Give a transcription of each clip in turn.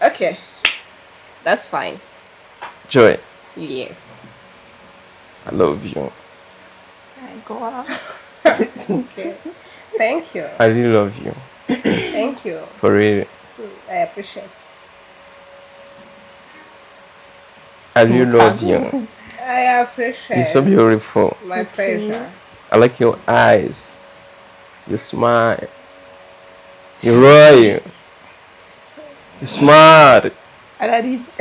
Okay. That's fine. Joy, Yes. I love you. Okay. Thank you. I really love you. Thank you. For real. I appreciate. I really love you. I appreciate. You're so beautiful. My pleasure. I like your eyes, your smile. You're royal. You're smart. Araritse.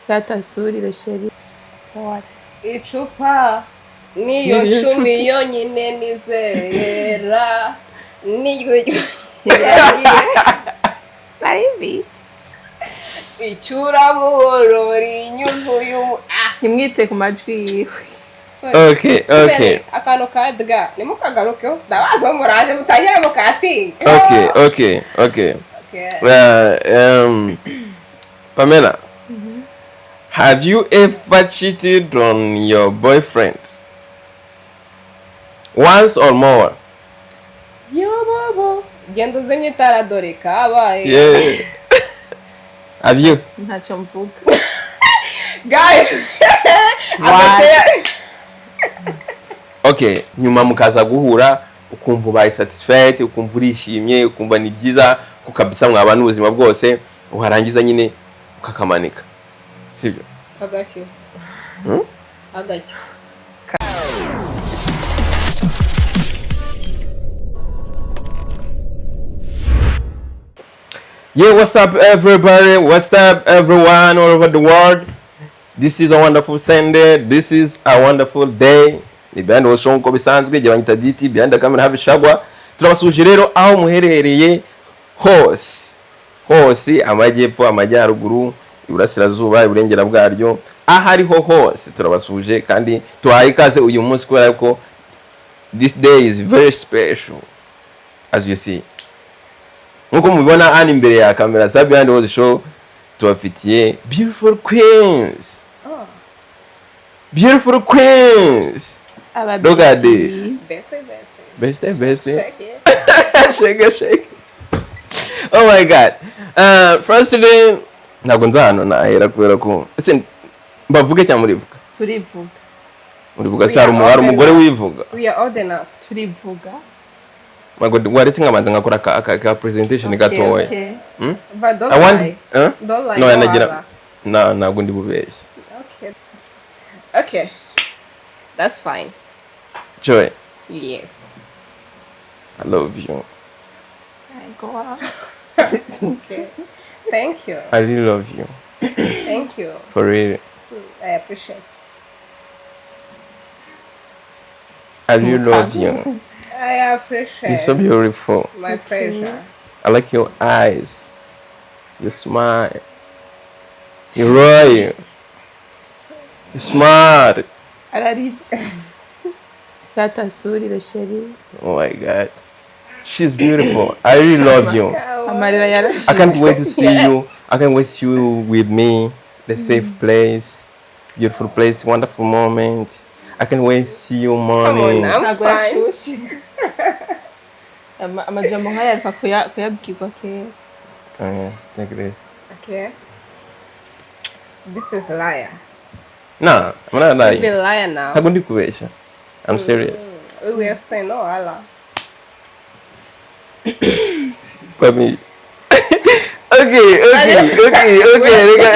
Ratasurire chérie. Icupa niyo Niyo cumi nshuti. yonyine nizera niyo Naribitse. icyuramuhoro rinyuzuye umu ah Ntimwite ku majwi yiwe. sorry. Okay, okay. Mbere, akantu ka dga nimukagarukeho ndabaza muraje mutangire mukatinga. Okay, okay, okay. Okay. Pamela, have you ever cheated on your boyfriend? Once or more? Yobobo genda uzimye itara dore kabaye. Yeah. Have you? Ntacyo mvuga. Guys. Why? Okay, nyuma mukaza guhura ukumva ubaye satisfied, ukumva urishimye, ukumva ni byiza ko kabisa mwabana ubuzima bwose, warangiza nyine ukakamanika. Sibyo? Agaki. Hmm? Agaki. Yeah, what's up everybody? What's up everyone all over the world? This is a wonderful Sunday. This is a wonderful day. Ni Behind the Show nk'uko bisanzwe, jye banyita DT, behind the camera have Shagwa. Turabasuhuje rero aho muherereye hose. Hose, amajyepfo, amajyaruguru, iburasirazuba, iburengera bwaryo, aho ariho hose turabasuhuje kandi tuhaye ikaze uyu munsi kubera ko this day is very special as you see. Nkuko mubibona hano imbere ya kamera za Behind the Show tubafitiye beautiful queens. Oh, Beautiful queens. Look at this. best best. Best best. Shake it. Shake it, shake. Oh my God. Firstly ntabwo nza hano nahera kubera ko ese mbavuge cyangwa murivuga? Turivuga. Murivuga se hari umugore wivuga. We are old enough. Turivuga. Ntabwo waretse nkabanza nkakora ka presentation gatoya. Okay. Hmm? But don't I want lie. huh? Don't lie. No, no nagira other. na ntabwo ndi bubeshye. Okay. Okay. That's fine. Joy, Yes. I love you. Okay. Thank you. I really love you. Thank you. For real. I appreciate. I really love you. I appreciate. You're so beautiful. My pleasure. I like your eyes, your smile. You're royal. You're smart. Araritse. Ratasurire chérie. Oh my God. She's beautiful. I really love you. Amarira yarashize. I can't wait to see you. I can't wait to see you with me. The safe place, beautiful place, wonderful moment. I can't wait to see you Come on morning. now. I'm Ntabwo fine. yashushe. Amajambo nk'aya areka kuyabwirwa kera. Okay, take this. Okay. This is liar. Nah, I'm not lying. Be liar now. Ntabwo ndi kubeshya. I'm serious. We were saying no Allah. Pami. Okay, okay, okay, okay, reka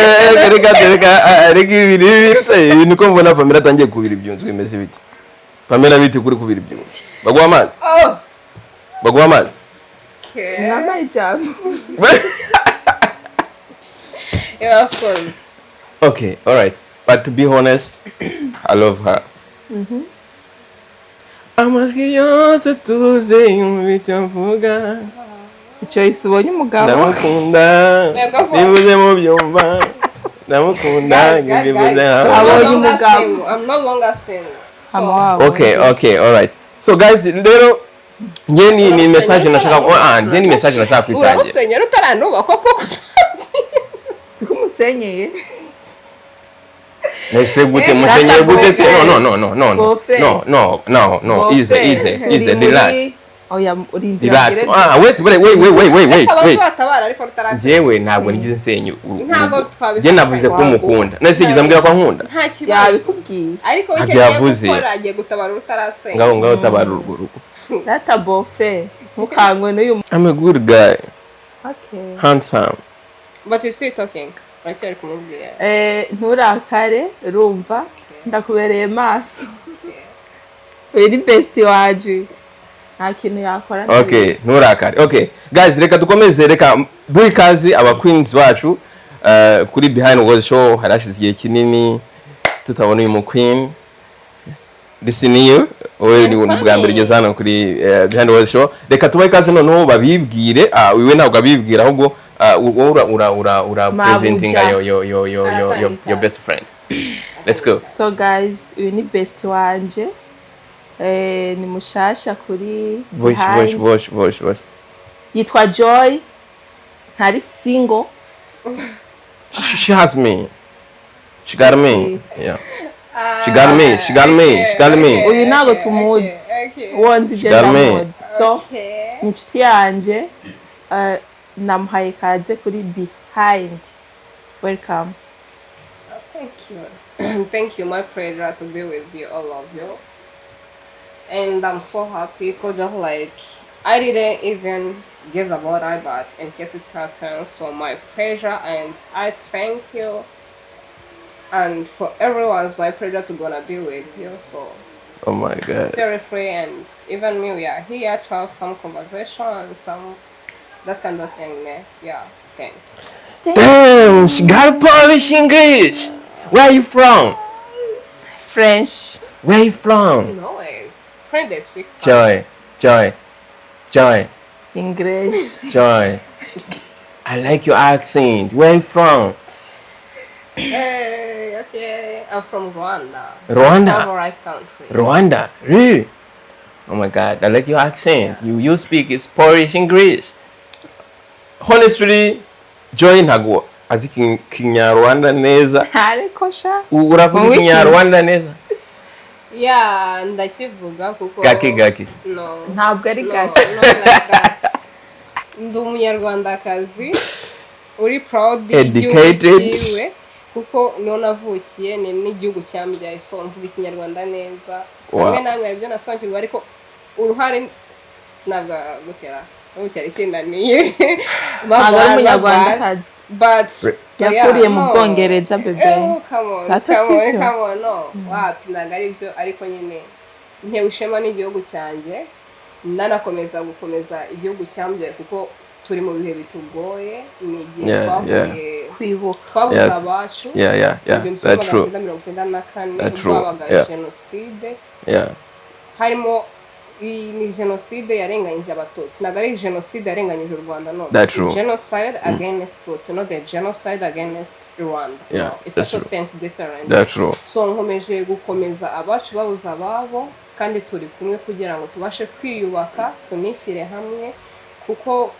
reka reka reka reka ibintu bite ibintu ko mbona Pamela atangiye kubira ibyunzwe bimeze bite? Pamela bite kuri kubira ibyunzwe? Baguha amazi? Oh. Baguha amazi? Okay. Mwambaye ijambo. Yeah, of course. Okay, all right. But to be honest, I love her. Amajwi yose tuzi yumva icyo mvuga. Icyo yise ubonye umugabo. Ndamukunda. Nibuze mu byumva. Ndamukunda. Guys, guys, Nibuze guys. hamwe. I'm no Abonye longer umugabo. single. I'm no longer single. So, Ama wabo. Okay, okay, all right. So guys, rero njye ni message nashaka njye ni message nashaka kwitangira. uramusenyera utaranuba koko. Siko umusenyeye. Ese gute Eh, musenyeye gute se? No, no, no, no, no. Bofe. No, no, no, no. Easy, Bofe. easy, easy. Turi Relax. muri Oya, urindira. Relax. Ngere- Ah, wait, wait, wait, wait, wait, wait, wait, Reka wait. bazatabara ariko rutarasenya. Njyewe ntabwo nigeze nsenya Ntabwo urugo. twabifata. Njye navuze ko mukunda. None se yigeze ambwira ko ankunda? Nta kibazo. Yabikubwiye. Ariko icyo Ntabyo agiye yavuze. gukora, agiye gutabara utarasenya. Ngaho ngaho tabara urwo rugo. Data bofe, ntukangwe n'uyu I'm a good guy. Okay. Handsome. But you still talking, uracyari kumubwira. Nturakare, rumva ndakubereye maso. Uyu ni best wanje, nta kintu yakora. Okay, nturakare. Okay guys, reka dukomeze, reka duhe ikaze aba queens bacu kuri Behind World Show. Harashize igihe kinini tutabona uyu mu queen. This is new, wowe ni bwa mbere ugeze hano kuri Behind World Show. Reka tubahe ikaze noneho babibwire. Ah, wewe ntabwo abibwira, ahubwo wowe ura Mabuja. presentinga your best friend. Let's go. So guys, uyu ni best wanje, ni mushasha kuri Voice, voice. Behind. Voice, voice, voice. Yitwa Joy, ntari single. She has me, she got me, yeah. She got me, she got me, she got me. Uyu ntabwo tumuzi, uwo nzi je Got me. ndamuzi. So ni inshuti yanje, namuhaye kaze kuri Behind. Welcome. Thank you. Thank you. My pleasure to be with you, all of you. And I'm so happy because just like I didn't even guess about it, but in case it happens, so my pleasure and I thank you. And for everyone's my pleasure to gonna be with you. So Oh my God. very free, and even me, we are here to have some conversation, some that kind of thing. Ne? Yeah, thanks. Damn, she got Polish English. Where are you from? French. Where are you from? No ways. Friend, they speak fast. Joy, Joy, Joy, English. Joy. I like your accent. Where are you from? Hey, okay. I'm from Rwanda. Rwanda. Favorite country. Rwanda. Really? Oh my God, I like your accent. You speak is Polish English. Honestly, Joy ntabwo azi Kinyarwanda neza. Ariko sha. Uravuga Wowe iki? Kinyarwanda neza? Yeah, ndakivuga kuko Gake gake. No. Ntabwo ari No, gake. not like that. Ndi umunyarwandakazi uri proud y'igihugu Educated. cyiwe kuko niho navukiye, ni n'igihugu cyambyaye, so mvuga ikinyarwanda neza. Hamwe namwe hari ibyo nasobanukirwa, ariko uruhare ntabwo gutera ubu cyari kinaniye. Ntabwo ari umunyarwandakazi. But Yakuriye mu Bwongereza, bebe. Oh, come on, Data, come on, sibyo? come on, no. Wapi, ntabwo ari byo, ariko nyine ntewe ishema n'igihugu cyanjye, nanakomeza gukomeza igihugu cyambyaye kuko turi mu bihe bitugoye, ni igihe twavuye Kwibuka. twabuze abacu igihumbi kimwe That's magana true. cyenda mirongo icyenda na kane, That's ubwo true. habaga jenoside. Harimo iyi ni jenoside yarenganyije abatutsi, ntabwo ari jenoside yarenganyije u Rwanda, no. That's true. Genocide against Tutsi, not the genocide against Rwanda. Yeah, No, it's that's a two true. things different. That's true. So nkomeje gukomeza abacu babuze ababo, kandi turi kumwe kugira ngo tubashe kwiyubaka, tunishyire hamwe, kuko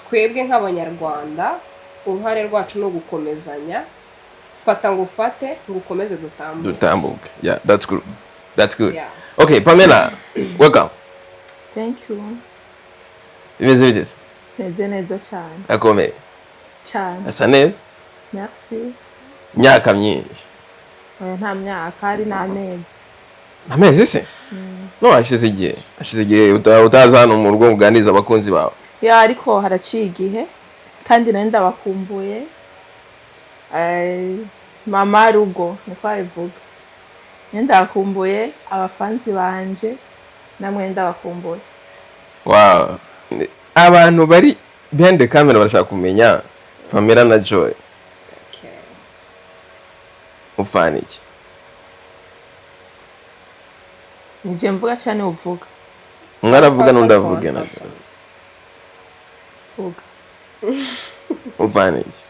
twebwe nk'abanyarwanda uruhare rwacu ni ugukomezanya, fata ngo ufate ngo ukomeze dutambuke. Dutambuke. Yeah, that's good. That's good. Yeah. Okay, Pamela, welcome. Thank you. Bimeze bite se? Meze neza cyane. Akomeye. Cyane. Asa neza. Merci. Imyaka myinshi. Oya, nta myaka, hari n'amezi. Amezi se? No, hashize igihe. Hashize igihe utaza hano mu rugo ngo uganirize abakunzi bawe. Yeah, ariko haraciye igihe kandi nari ndabakumbuye. Mama rugo niko abivuga, nari ndabakumbuye abafanzi banje, namwe ndabakumbuye. Wow. Abantu bari behind the camera barashaka kumenya Pamela na Joy. Okay. Mupfana iki? Nije mvuga cyane, uvuga. Umwe aravuga Person n'undi for avuge na persons. Vuga. Mupfana iki?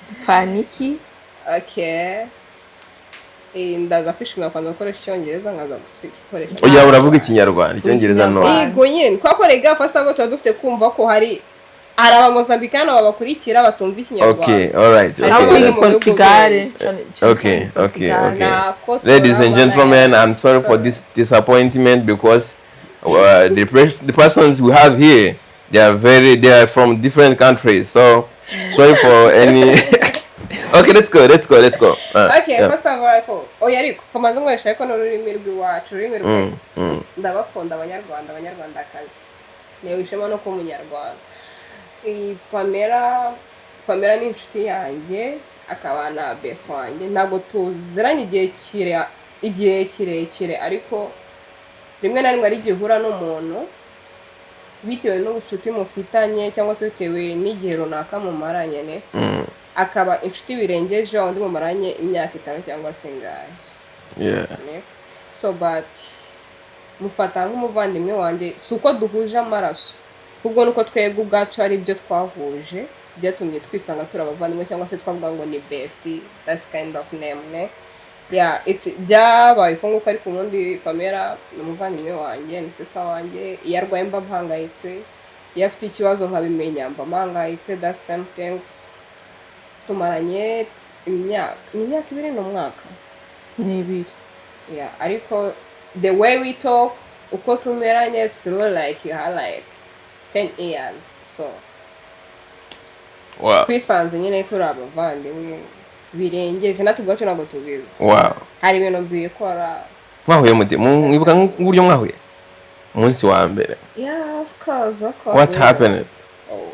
Dupfana iki? Okay. Ndaza kwishimira kwanza gukoresha icyongereza, nkaza gukoresha. Oya, uravuga ikinyarwanda, icyongereza no. Yego nyine, kubera ko rega first of all tuba dufite kumva ko hari abamozambikano babakurikira batumva ikinyarwanda. Okay, all right. Ariko Okay. Navuga mu bihugu Portugal. bindi. Okay. Nako Ladies and turabana. gentlemen, I'm sorry for Sorry. this disappointment because The persons we have here, they are from different countries, so sorry for any. Okay, let's go, let's go, let's go. Okay. Yeah. First of all, ariko oya, ariko komaze nkoresha ariko n'ururimi rw'iwacu, ururimi rwe. Ndabakunda Abanyarwanda, Abanyarwandakazi, ntewe ishema no kuba Umunyarwanda. Iyi Pamela, Pamela ni inshuti yanjye akaba na best wanjye. Ntabwo tuziranye igihe kirekire, ariko rimwe na rimwe ari igihe uhura n'umuntu bitewe n'ubucuti mufitanye cyangwa se bitewe n'igihe runaka mumaranye ne akaba inshuti birengeje wa wundi mumaranye imyaka 5 cyangwa se ingahe. Ne? So, but mufata nk'umuvandimwe wanjye. Si uko duhuje amaraso, ahubwo nuko twebwe ubwacu ari ibyo twahuje byatumye twisanga turi abavandimwe, cyangwa se twavuga ngo ni best, that's kind of name ne. Yeah, it's byabaye uko nguko, ariko ubundi Pamela ni umuvandimwe wanjye, ni sister wanjye. Iyo arwaye mba mpangayitse, iyo afite ikibazo nkabimenya mba mpangayitse. That's same things. Tumaranye imyaka, ni imyaka 2 n'umwaka. Ni 2. Yeah, ariko the way we talk, uko tumeranye, it's really like you have like 10 years, so twisanze nyine turi abavandimwe birengeje, natwe ubwacu ntabwo tubizi. Hari ibintu bikora. Mwahuye mute? Mwibuka nk'uburyo mwahuye umunsi wa mbere? Yeah, of course, of course. What happened? Oh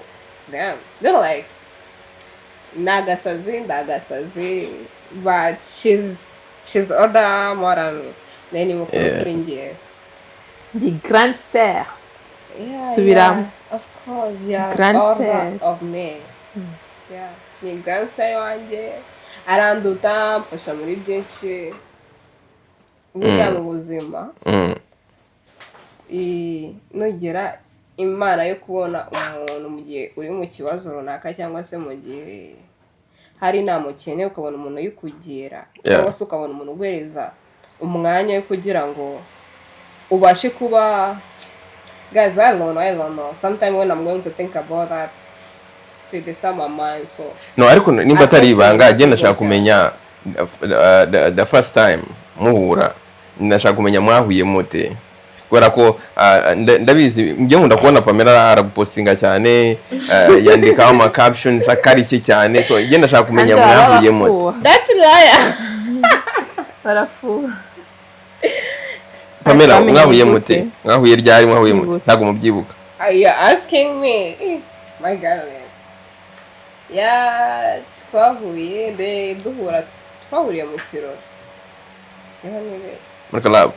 damn, they're like nagasazi, ndagasazi, but she's older more than me, then ni mukuru kuri njyewe. Ndi grande sœur. Yeah. Subiramo. Yeah, of course, you are Grand older sœur. of me. Yeah, ni grand sœur wanjye, aranduta, mfasha muri byinshi. Burya mu buzima nugera Imana yo kubona umuntu mu gihe uri mu kibazo runaka, cyangwa se mu gihe hari inama ukeneye, ukabona umuntu uyikugira, cyangwa se ukabona umuntu uguhereza umwanya wo kugira ngo ubashe kuba. Guys, I don't know, I don't know. Sometimes when I'm going to think about that, see, they start my mind, so No, ariko nimba atari Akenshi ibanga, agenda ndashaka gusa. kumenya the first time muhura, ndashaka kumenya mwahuye mute, kubera ko ndabizi njye nkunda kubona Pamela aragupostinga cyane, yandikaho ama captions akarishye cyane, so njye ndashaka kumenya Kandi baba mwahuye mute. barafuha. That's liar. Barafuha. Pamela, Twamenye mwahuye gute? mute? Mwahuye ryari? Mwahuye mute? Twibutse. Ntabwo mubyibuka? Are you asking me? My goodness. Yeah, twahuye mbe duhura, twahuriye mu kirori. Niho nibe. Muri club?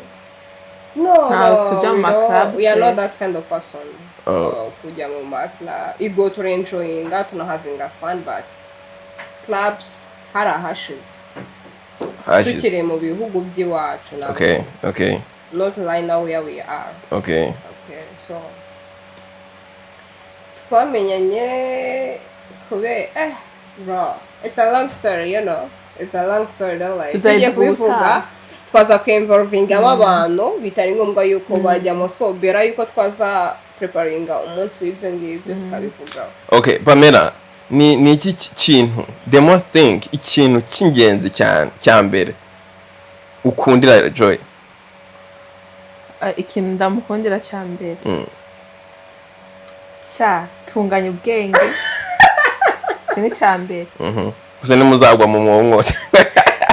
No, Ntabwo no, tujya mu we ma don't- club we are not twe. that kind of person. Oh. Kujya mu ma club, igo tura enjoyinga, tuna having a fun, but clubs hari ahashize. Hashize. Tukiri mu bihugu by'iwacu ntabwo. Okay. Not right now where we are. Okay, so twamenyanye kube bro, it's a long story. It's a long story, don't like Tuzayivuga tugiye kubivuga ubutaha. twaza kwinvolvingamo abantu bitari ngombwa yuko bajyamo, so bera yuko twaza preparinga umunsi w'ibyo ngibyo tukabivugaho. Okay, Pamela, ni iki kintu, the most thing, ikintu cy'ingenzi cyane cya mbere ukundira Joy? Ah, ikintu ndamukundira cya mbere, sha tunganya ubwenge, iki ni icya mbere. Gusa ntimuzagwa mu mwobo mwose.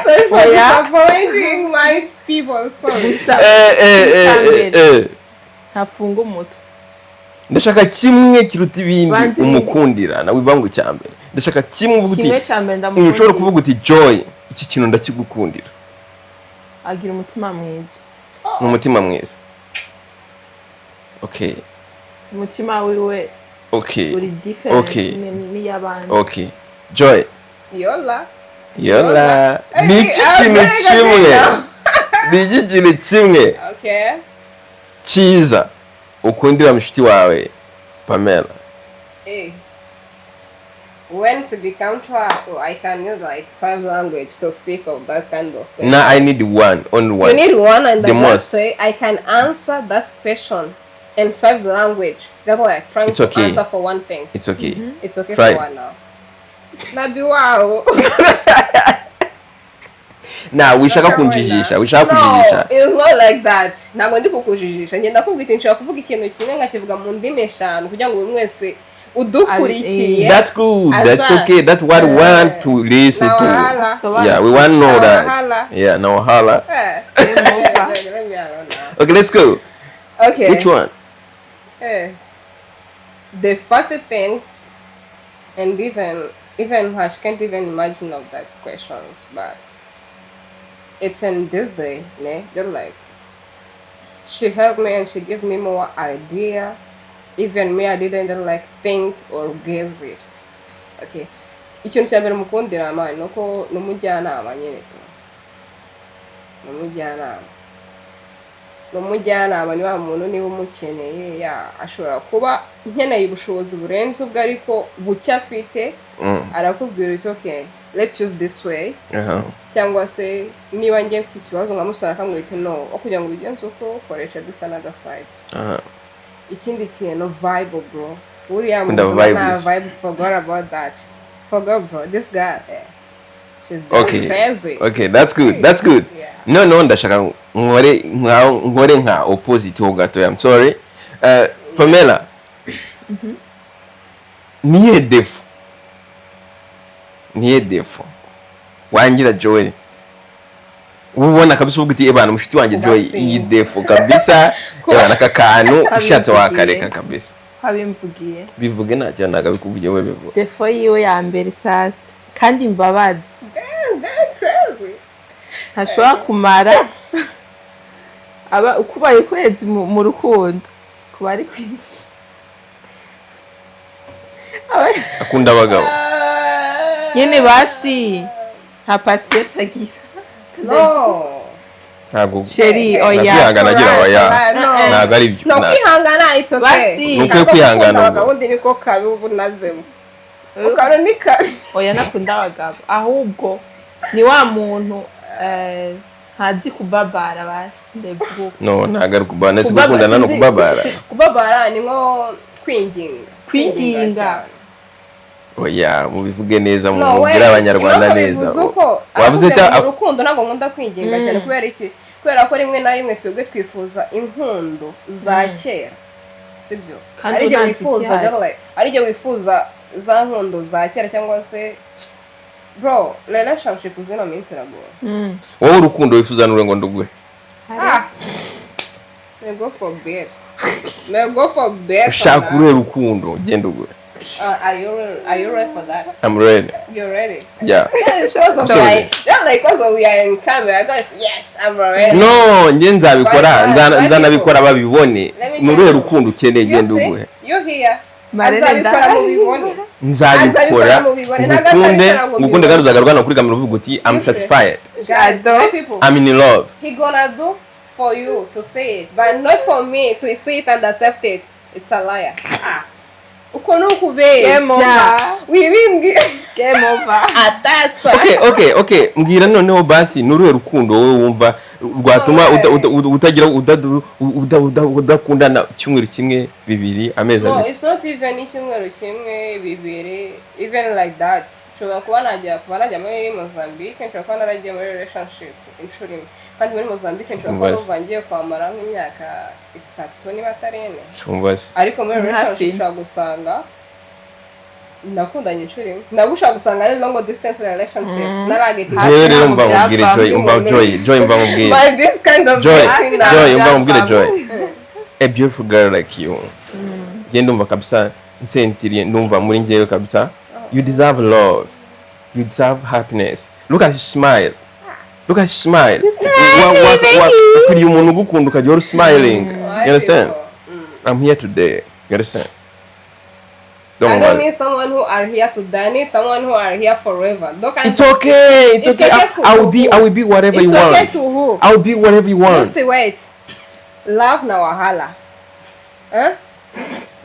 Sorry for Oya. disappointing my people, sorry. Gusa Eh, icya mbere, ntafunga umutwe. Ndashaka kimwe kiruta ibindi Banza ibindi. umukundira nawe bivuga ngo icya mbere. Ndashaka kimwe uvuga uti Kimwe cya mbere ushobora ndamukundira, kuvuga uti: "Joy, iki kintu ndakigukundira." Agira umutima mwiza. Ni umutima mwiza, okay. Umutima wiwe uri different n'iy'abandi. Okay, Joy. Yola. Yola. Ni iki Hey, kintu I'm very kimwe good. ni iki kintu kimwe Okay. cyiza ukundira mushiki wawe Pamela? Hey. When to become true, I can use like five language to speak of that kind of question. Na, I need one, only You one. need one, and The I just most. say I can answer that question in five language. That's like trying It's to okay. answer for one thing. It's okay. It's okay Try. for one now. Nabi wow. Na wishaka kunjijisha, wishaka kujijisha. No, it's not like that. Ntabwo ndi kukujijisha. Ngenda kubwita, nshobora kuvuga ikintu kimwe nkakivuga mu ndimi eshanu kugira ngo buri wese udukurikiye. That's good. That's okay. That's what we want to listen No to. wahala. Yeah, we want to know that. Wahala. Yeah, no wahala. Let me alone now. Okay, let's go. Okay. Which one? The first things, and even Hash can't even imagine of that questions, but it's in this day, ne? They're like, she helped me and she gave me more idea. Even me, I didn't like think or guess it. Okay. Ikintu cya mbere mukundira, man, ni uko ni umujyanama nyine tu. Ni umujyanama, ni umujyanama, ni wa muntu niba umukeneye ya ashobora kuba nkeneye ubushobozi burenze ubwo, ariko buke afite arakubwira uti: "Okay, let's use this way." Cyangwa se niba njye mfite ikibazo nkamusora, akamwita: "No, aho kugira ngo ubigenze uko, koresha this another side." Ikindi kintu, vibe, bro. Buriya mu Kunda buzima nta vibes. vibe, forgot about that, forgot, bro. This guy, she's just crazy. Okay, that's good. That's good. Yeah. No, ndashaka nkore nka opposite ho gato. I'm sorry. Pamela. Niye défaut. Niye défaut wangira Joy. Uba ubona kabisa uvuga uti: "Ebana, mushuti wanjye Joy, Kubasinga. iyi défaut kabisa, ebana, aka kantu ushatse wakareka kabisa." Abimvugiye. Bivuge, nta kintu, ntabwo abikuvugiye, we bivuge. Défaut yiwe ya mbere sasa, kandi imbabazi, Damn, that's crazy. ntashobora kumara aba ukubaye ukwezi mu rukundo kuba ari kwinshi. Akunda abagabo. Nyine basi nta patience agira. No. Ntabwo Chéri, oya. Kwihangana agira, oya. No. Ntabwo ari byo. No, kwihangana, it's okay. Basi. Ni ukwiye kwihangana ubwo. Abagabo undi niko kabi, ubu nazemo ukabona ni kabi. Oya, nakunda abagabo, ahubwo ni wa muntu ntazi kubabara, basi ndavuga. No, ntabwo ari kubabara, ndetse Kubabara, gukundana no kubabara. Kubabara ni nko kwinginga. Kwinginga. Cyane. Oya, mubivuge neza, No, mubwire we, Abanyarwanda impamvu neza. bivuze uko Wavuze aravuze ta ngo mu rukundo ntabwo nkunda kwinginga cyane. Kubera iki? Kubera ko rimwe na rimwe twebwe twifuza inkundo za kera, sibyo? Kandi Ari igihe unanze wifuza ikihari. Like, ari igihe wifuza za nkundo za kera, cyangwa se, bro, relationship zino minsi iragoye. Wowe urukundo wifuza nure ngo nduguhe? Ah, may go for bed, may go for bed. Ushaka uruhe rukundo? Genda uguhe. Are you ready for that? I'm ready. You're ready? Yeah. That is because of Sorry. like, that's like because we are in camera, guys. Yes, I'm ready. No, njye nzabikora, nzanabikora babibone. Let me Ni tell uruhe you. rukundo ukeneye? You Genda see? uguhe. You hear? Marene Azabikora ndahari. mubibone. Nzabikora. Azabikora mubibone. Ntabwo Ngukunde, azabikora ngo ngukunde, mubibone. kandi uzagarukana kuri kamera uvuga uti: "I'm You see? satisfied." Guys, J'adore. my people, I'm in love. he gonna do for you to say it, but not for me to see it and accept it. It's a liar. Ah. Uko ni Game ukubeshya. over. Wibimbwi. Game over. Atasa. Okay, mbwira noneho basi, ni uruhe rukundo wowe wumva rwatuma utagira udakundana icyumweru kimwe, bibiri, amezi No, 2? it's not even icyumweru kimwe, bibiri, even like that. Nshobora kuba najya, kuba najya muri Mozambique, nshobora kuba naragiye muri relationship inshuro imwe, kandi muri Mozambique nshobora kuba Umbaze. numva ngiye kwamara nk'imyaka 3 niba atari 4. Shumbaze. Ariko muri Hafi. relationship ushobora gusanga nakundanye inshuro imwe, nabwo ushobora gusanga ari long distance relationship narageti. Jewe rero mba Ntabwo nkubwire, byavamo. Joy, umva Joy, Joy, mba nkubwire. But this kind of Joy, thing now- Joy, umva nkubwire, Byavamo. Joy, a beautiful girl like you, njye ndumva kabisa nsentiriye, ndumva muri njyewe kabisa you deserve love, you deserve happiness. Look at your smile, look at your smile. Ukwiriye umuntu ugukunda ukajya uhora smiling. Why You understand? people? I'm here today, you understand? Don't I don't worry. Need someone who are here to die. I need someone who are here forever. Don't It's okay, it's It's okay. okay I, for I will be who? I will be whatever It's you okay want. to who? I will be whatever you want. Lucy, wait. Love na wahala. Huh?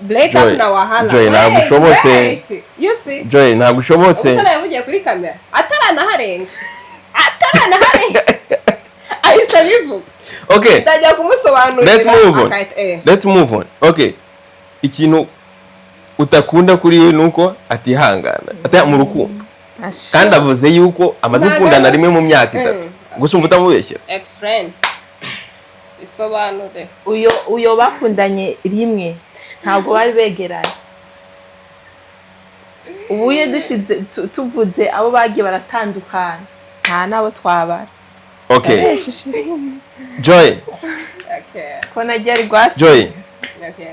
Break Joy, up na wahala. Joy, ntabwo Wait, ushobotse. wait. You see? Joy, ntabwo ushobotse. Umusore yavugiye kuri kamera ataranaharenga, ataranaharenga ahise abivuga. Okay. Ndajya kumusobanurira. Let's move on. Akahita. Let's move on. Okay, ikintu utakunda kuri we nuko atihangana, ata mu rukundo, kandi avuze yuko amaze Ntabwo gukundana rimwe mu myaka 3. Gusa umva utamubeshyera. Explain, isobanure. Uyo bakundanye rimwe, ntabwo bari begeranye. Ubu iyo dushize tuvuze abo bagiye baratandukana, nta n'abo twabara. Okay, Joy. Okay. Ko nagiye ari rwasi. Joy. Okay.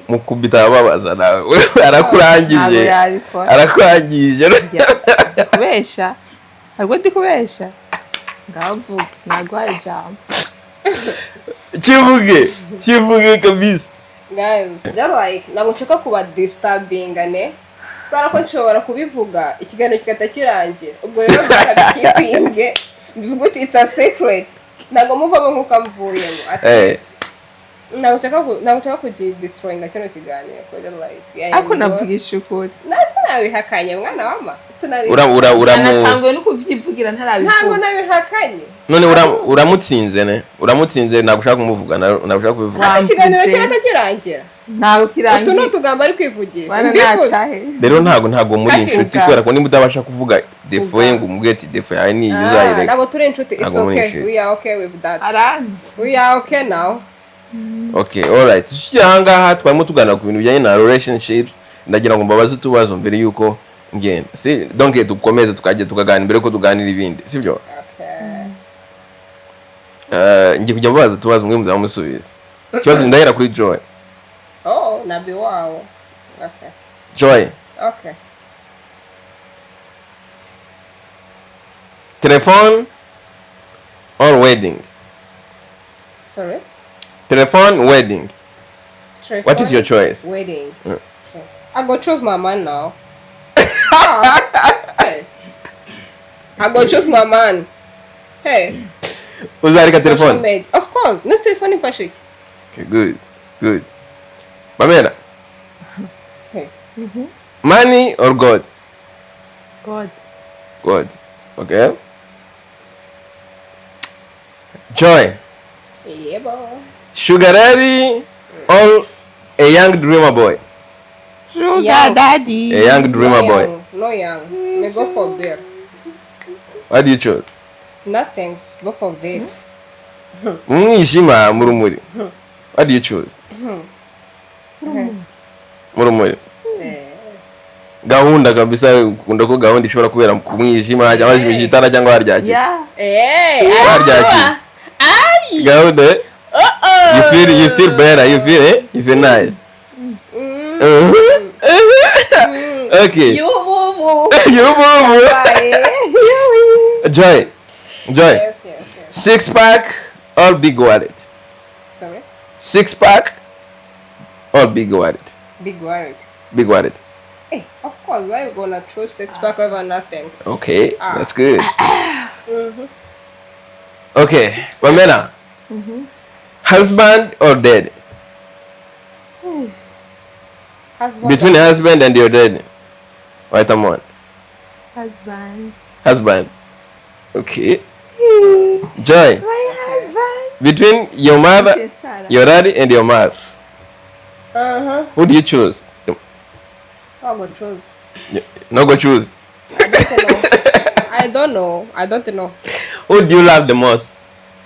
Mukubita ababaza nawe. Ntabwo Arakurangije. yabikora. Arakurangije. Ndi kubesha? Ntabwo ndi kubesha, ngavuga naguhaye ijambo. Kivuge, kivuge kabisa. Guys, just like, ntabwo nshaka kuba disturbinga ne, kubera ko nshobora kubivuga ikiganiro kigahita kirangira. Ubwo rero bikipinge mbivuga uti it's a secret, ntabwo muvamo nk'uko mvuyemo. At least, ntabwo nshaka kugidestroyinga kino kiganiro kuko like, yeah, Ariko navugisha ukuri. Na sinabihakanye, mwana wama. Ura ura uramu Natanguye no kuvyivugira Ntabwo ntarabivuga. nabihakanye. None uramutsinze ne, uramutsinze. Ntabwo ushaka kumuvuga, ntabwo ushaka kubivuga. Ikiganiro Wamvutse. kirahita kirangira. Ntabwo Utu ni kirangiye. utugambo ari kwivugisha. Bana. Mbivuze. Nacahe. Rero ntabwo muri Kati inshuti, uga. kubera ko niba utabasha kuvuga défaut ye ngo umubwire ati défaut yawe ni iyi, Ah, uzayireka. ntabwo turi inshuti. It's Ntabwo muri okay. inshuti. We are okay with that. Aranzi. We are okay now. Okay, alright. Tukiri aha ngaha, twarimo tuganira ku bintu bijyanye na relationships. Ndagira ngo mbabaze utubazo mbere yuko ngenda, si donc dukomeze tukajya tukaganira mbere yuko tuganira ibindi, sibyo? Okay. Ngiye kujya mbabaza utubazo, mwe muzaba musubiza ikibazo. Ndahera kuri Joy. Oh, nabi wawo. Okay. Joy. Okay. Telephone or wedding? Sorry? Telephone, wedding, what is your choice? Wedding. Okay. I go choose my man now. Hey. I go choose my man. Hey. Uzareka Social telefone? media. Of course. No telephone imfashe. Okay, good, good. Pamela. Hey. Money or God? God. God. Okay, Joy. Yeah, boy. Sugar daddy or a young dreamer boy? Sugar Young. daddy. A young dreamer No boy. young. No young. Me go for beer. What do you choose? Nothing. Both of it. Mu mwijima, mu rumuri, what do you choose? Mu rumuri. Eh. Gahunda kabisa, ukunda ko gahunda ishobora kubera ku mwijima cyangwa wajimije itara cyangwa waryakira. Yeah. Hey, Waryakira. Ay! Gahunda, eh? Uh-oh. You feel better, you feel, eh? You feel nice. Okay. You boo boo. You boo. Bye. Joy, Joy. Yes. Six pack or big wallet? Sorry? Six pack or big wallet? Big worried. Big wallet. Hey, of course, why you gonna choose six pack over nothing? Okay. Ah. That's good. Okay, Pamela. Husband or dead? Husband. Between husband and your dad, wahitamo one? Husband. Husband. Okay, Joy. My husband. Between your mother, Okay, Sarah. your daddy and your mother, who do you choose? I go choose. No go choose. I don't know. I don't know. I don't know. Who do you love the most?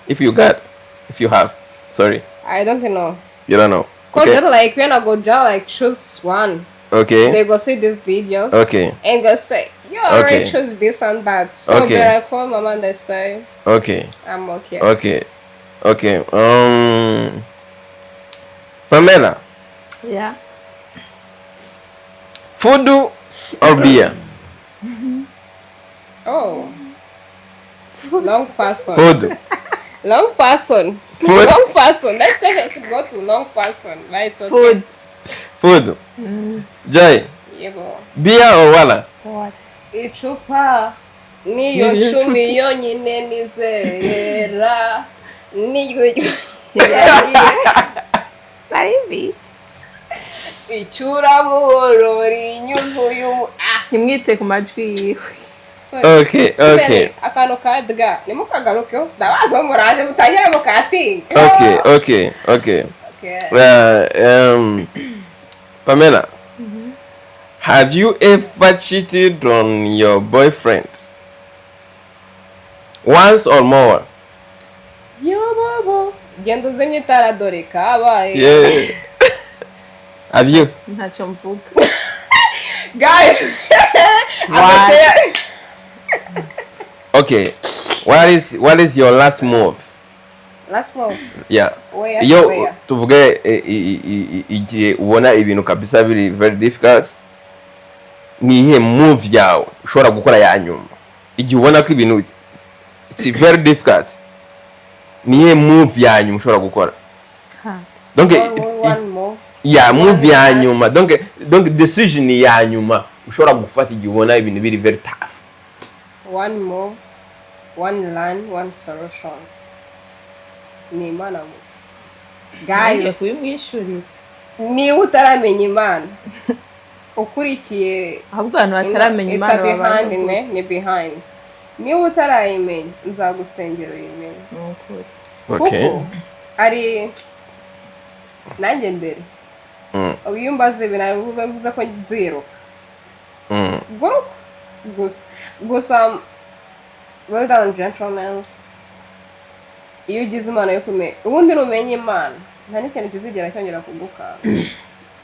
If you got, if you have, sorry. I don't know. You don't know. 'Cause Okay. they're like, when I go just like choose one, they go see these videos and go say, "You already choose this and that." So then I call mama and they say, "I'm okay." Okay. Pamela, Yeah. food or beer? Oh. Long person. Food. Long person. Food. Long person. Let's take it to go to long person. Right? It's okay. Food. Food. Joy, Yeah, boy. beer or water? What? Icupa niyo Niyo cumi yonyine nizera niyo. Nari. Icyuramuhoro rinyuzuye umu ah. Ntimwite ku majwi yiwe. Sorry. Okay. Akantu ka dga nimukagarukeho, ndabaza muraje mutangire mukatinga. Okay. Okay. Pamela, have you ever cheated on your boyfriend? Once or more? Yobobo, genda uzimye itara, dore kabaye. Yeah, have you? Ntacyo mvuga. Guys, Why? Okay, what is your last move? Last move? Yeah. Where? Iyo Where? tuvuge igihe ubona ibintu kabisa biri very difficult, ni iyihe move yawe ushobora gukora ya nyuma? Igihe ubona ko ibintu it's very difficult, ni iyihe move ya nyuma ushobora gukora? Ha. Donc Only one move? Ya move ya One nyuma, donc decision ya nyuma ushobora gufata igihe ubona ibintu biri very tough. One move, one line, one solutions, ni Imana gusa. Ngiye Guys, kubimwishyurira. Niba utaramenya Imana, ukurikiye Ahubwo abantu bataramenya It's Imana a behind. babayeho. Ne ni behind. Niba utarayimenya, nzagusengera uyimenye. Ni ukuri. Okay. Kuko ari nanjye mbere, ubu iyo umbaze ibintu bivuze ko nziruka guruka gusa gusa. Well done, gentlemen. Iyo ugize Imana yo kumenya, ubundi numenya Imana, nta n'ikintu kizigera cyongera kugukanga.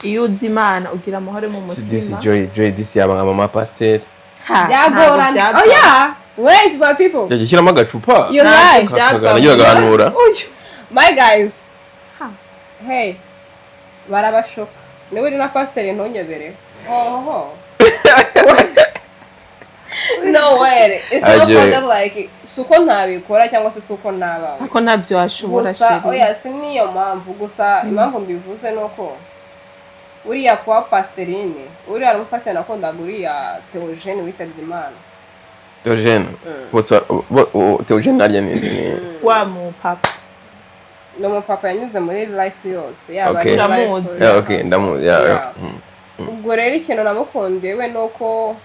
Iyo uzi Imana ugira amahoro mu Si disi mutima. Joy, Joy disi yaba nka mama pasiteri. Ha, Byagorana. ntabwo. Oh yeah, wait, my people. Yajya ushyiramo agacupa. You lie. Kakaganira, agahanura. Uyu. My guys. Ha. Hey, barabashuka. Niba uri na pasiteri, ntunyobere oho. No way, it's not Agiye. for that, like, si uko ntabikora cyangwa se si uko nabawe. Ariko ntabyo washobora. Gusa Chérie. Oya, si niyo mpamvu gusa. Impamvu mbivuze ni uko uriya kuba pasiterine, uriya ari umupasiteri nakundaga, uriya Theogene witabye Imana. Theogene? Theogene naryo ni Wa mu papa. Ni umupapa yanyuze muri life yose, yaba Okay. ari life Ndamuzi. Yeah, okay, ndamuzi, yeah. Yeah. Yeah. Ubwo rero ikintu namukundiye we ni uko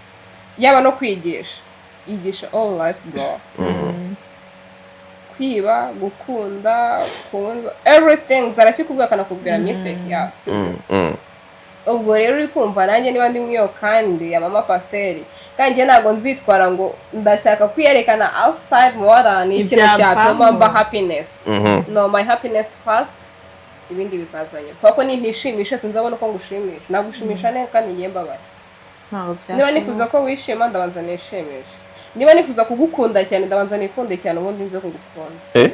yaba no kwigisha, yigisha all life, bro, kwiba, gukunda, kunywa, everything arakikubwira, akanakubwira mistake yawe, sibyo? Ubwo rero uri kumva nanjye niba ndi mwiyo kandi ya mama pasiteri, kandi njye ntabwo nzitwara ngo ndashaka kwiyerekana outside more than ikintu Ibyavamo. cyatuma mba happiness. No, my happiness first, ibindi bikazanye, kubera ko nintishimisha sinzabona uko ngushimisha. Nagushimisha neza kandi ngiye mbabaye? Ntabwo Niba byashoboka. nifuza ko wishima, ndabanza nishimisha. Niba nifuza kugukunda cyane, ndabanza nikunde cyane, ubundi nze kugukunda. Eh?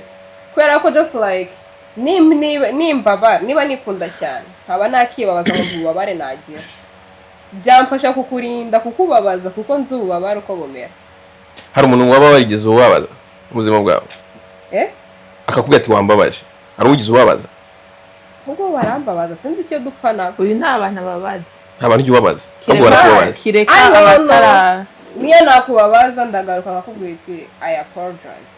Kubera ko just like niba nimbabara, niba nikunda cyane, nkaba nakibabaza ngo ububabare nagira, byamfasha kukurinda kukubabaza, kuko nzi ububabare uko bumera. Hari umuntu waba warigeze ubabaza mu buzima bwawe? Eh? Akakubwira ati: "Wambabaje." Hari ugize ubabaza? Ahubwo barambabaza, sinzi icyo dupfa nabo. Uyu nta bantu ababaza. Nta bantu ujya ubabaza, ahubwo Kireka barakubabaza. kireka I don't know. abatara. Niyo nakubabaza, ndagaruka nkakubwira iti: "I apologize,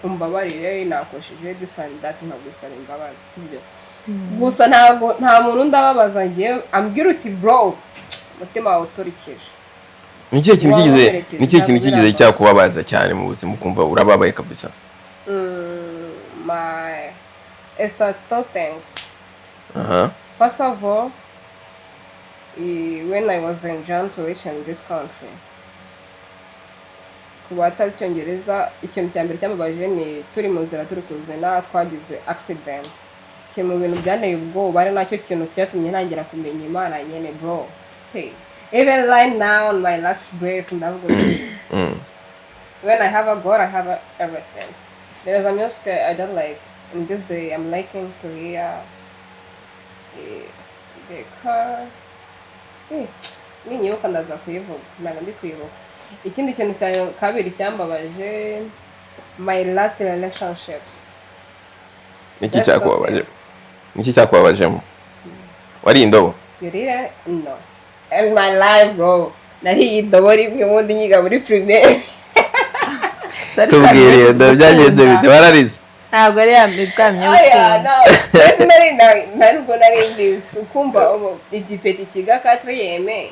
umbabarire, nakosheje this and that," nkagusaba imbabazi, sibyo? Gusa ntabwo, nta muntu ndababaza ngewe ambwira uti: "Bro, umutima wawe uturikije." Ni ikihe kintu Waba kigeze waherekeje, ni ikihe kintu ntabwo kigeze birava. cyakubabaza cyane mu buzima, ukumva urababaye kabisa? My, it's a two things. First of all, when I was in John tuition in this country, ku batazi Icyongereza, ikintu cya mbere cyambabaje ni turi mu nzira turi kuzina, twagize accident. Kiri mu bintu byanteye ubwoba, ari nacyo kintu cyatumye ntangira kumenya Imana nyene, bro. Hey, even right now on my last breath ndavuga uti, when I have a God, I have everything. There is a music I don't like. In this day, I'm liking Korea. The car. Ninyibuka ndaza kuyivuga, ntabwo ndi kwibuka. Ikindi kintu cya kabiri cyambabaje, my last relationships. Iki cyakubabaje, niki cyakubabajemo? Wari indobo? You didn't? No. In my life, bro. Nariye indobo rimwe ubundi nyiga muri primaire. Tubwire, byagenze bite? Wararize? Ntabwo ari ya bwamye. Oya, no. Mbese nari ntabwo nari mbizi. Ukumva igipeti kiga quatrième,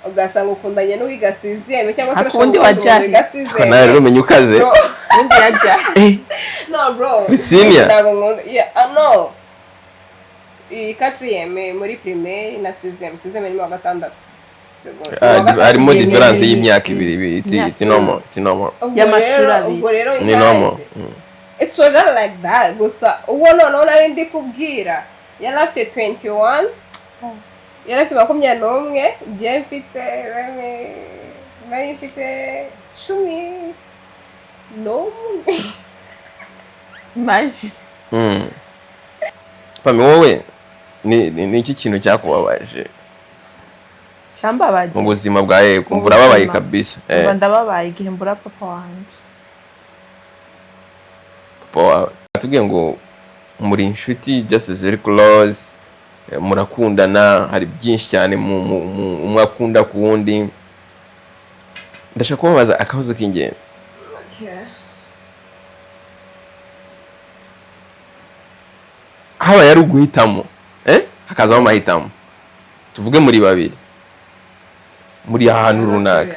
ugasanga ukundanye n'uwiga sixième, cyangwa se Ariko ubundi urashobora gukunda wajya umuntu wiga sixième. Nawe rero umenya ukaze. Bro. Ubundi yajya No, bro. Ni senior? Ntabwo nkunda. Yeah, ah, no. Iyi quatrième muri primaire na sixième. Sixième ni mu wa gatandatu. Ah, harimo Ni- difference y'imyaka 2, it's normal, it's normal. Ubwo Y'amashuri rero abiri. ubwo rero Ni normal. guys, it's not like that. Gusa uwo noneho nari ndi kubwira yari afite 21, yari afite 21, njye mfite nari mfite 11. Imagine. Pami, wowe ni iki kintu cyakubabaje Cyambabaje mu buzima bwa yewe, kumva Mu urababaye buzima. kabisa? Umva, ndababaye igihe mbura papa wanje. Papa wawe atubwiye ngo muri inshuti, just very close, murakundana, hari byinshi cyane umwe akunda ku wundi. Ndashaka kubabaza akabazo k'ingenzi. Okay. Habaye ari uguhitamo, hakazamo amahitamo, tuvuge muri babiri muri ahantu runaka.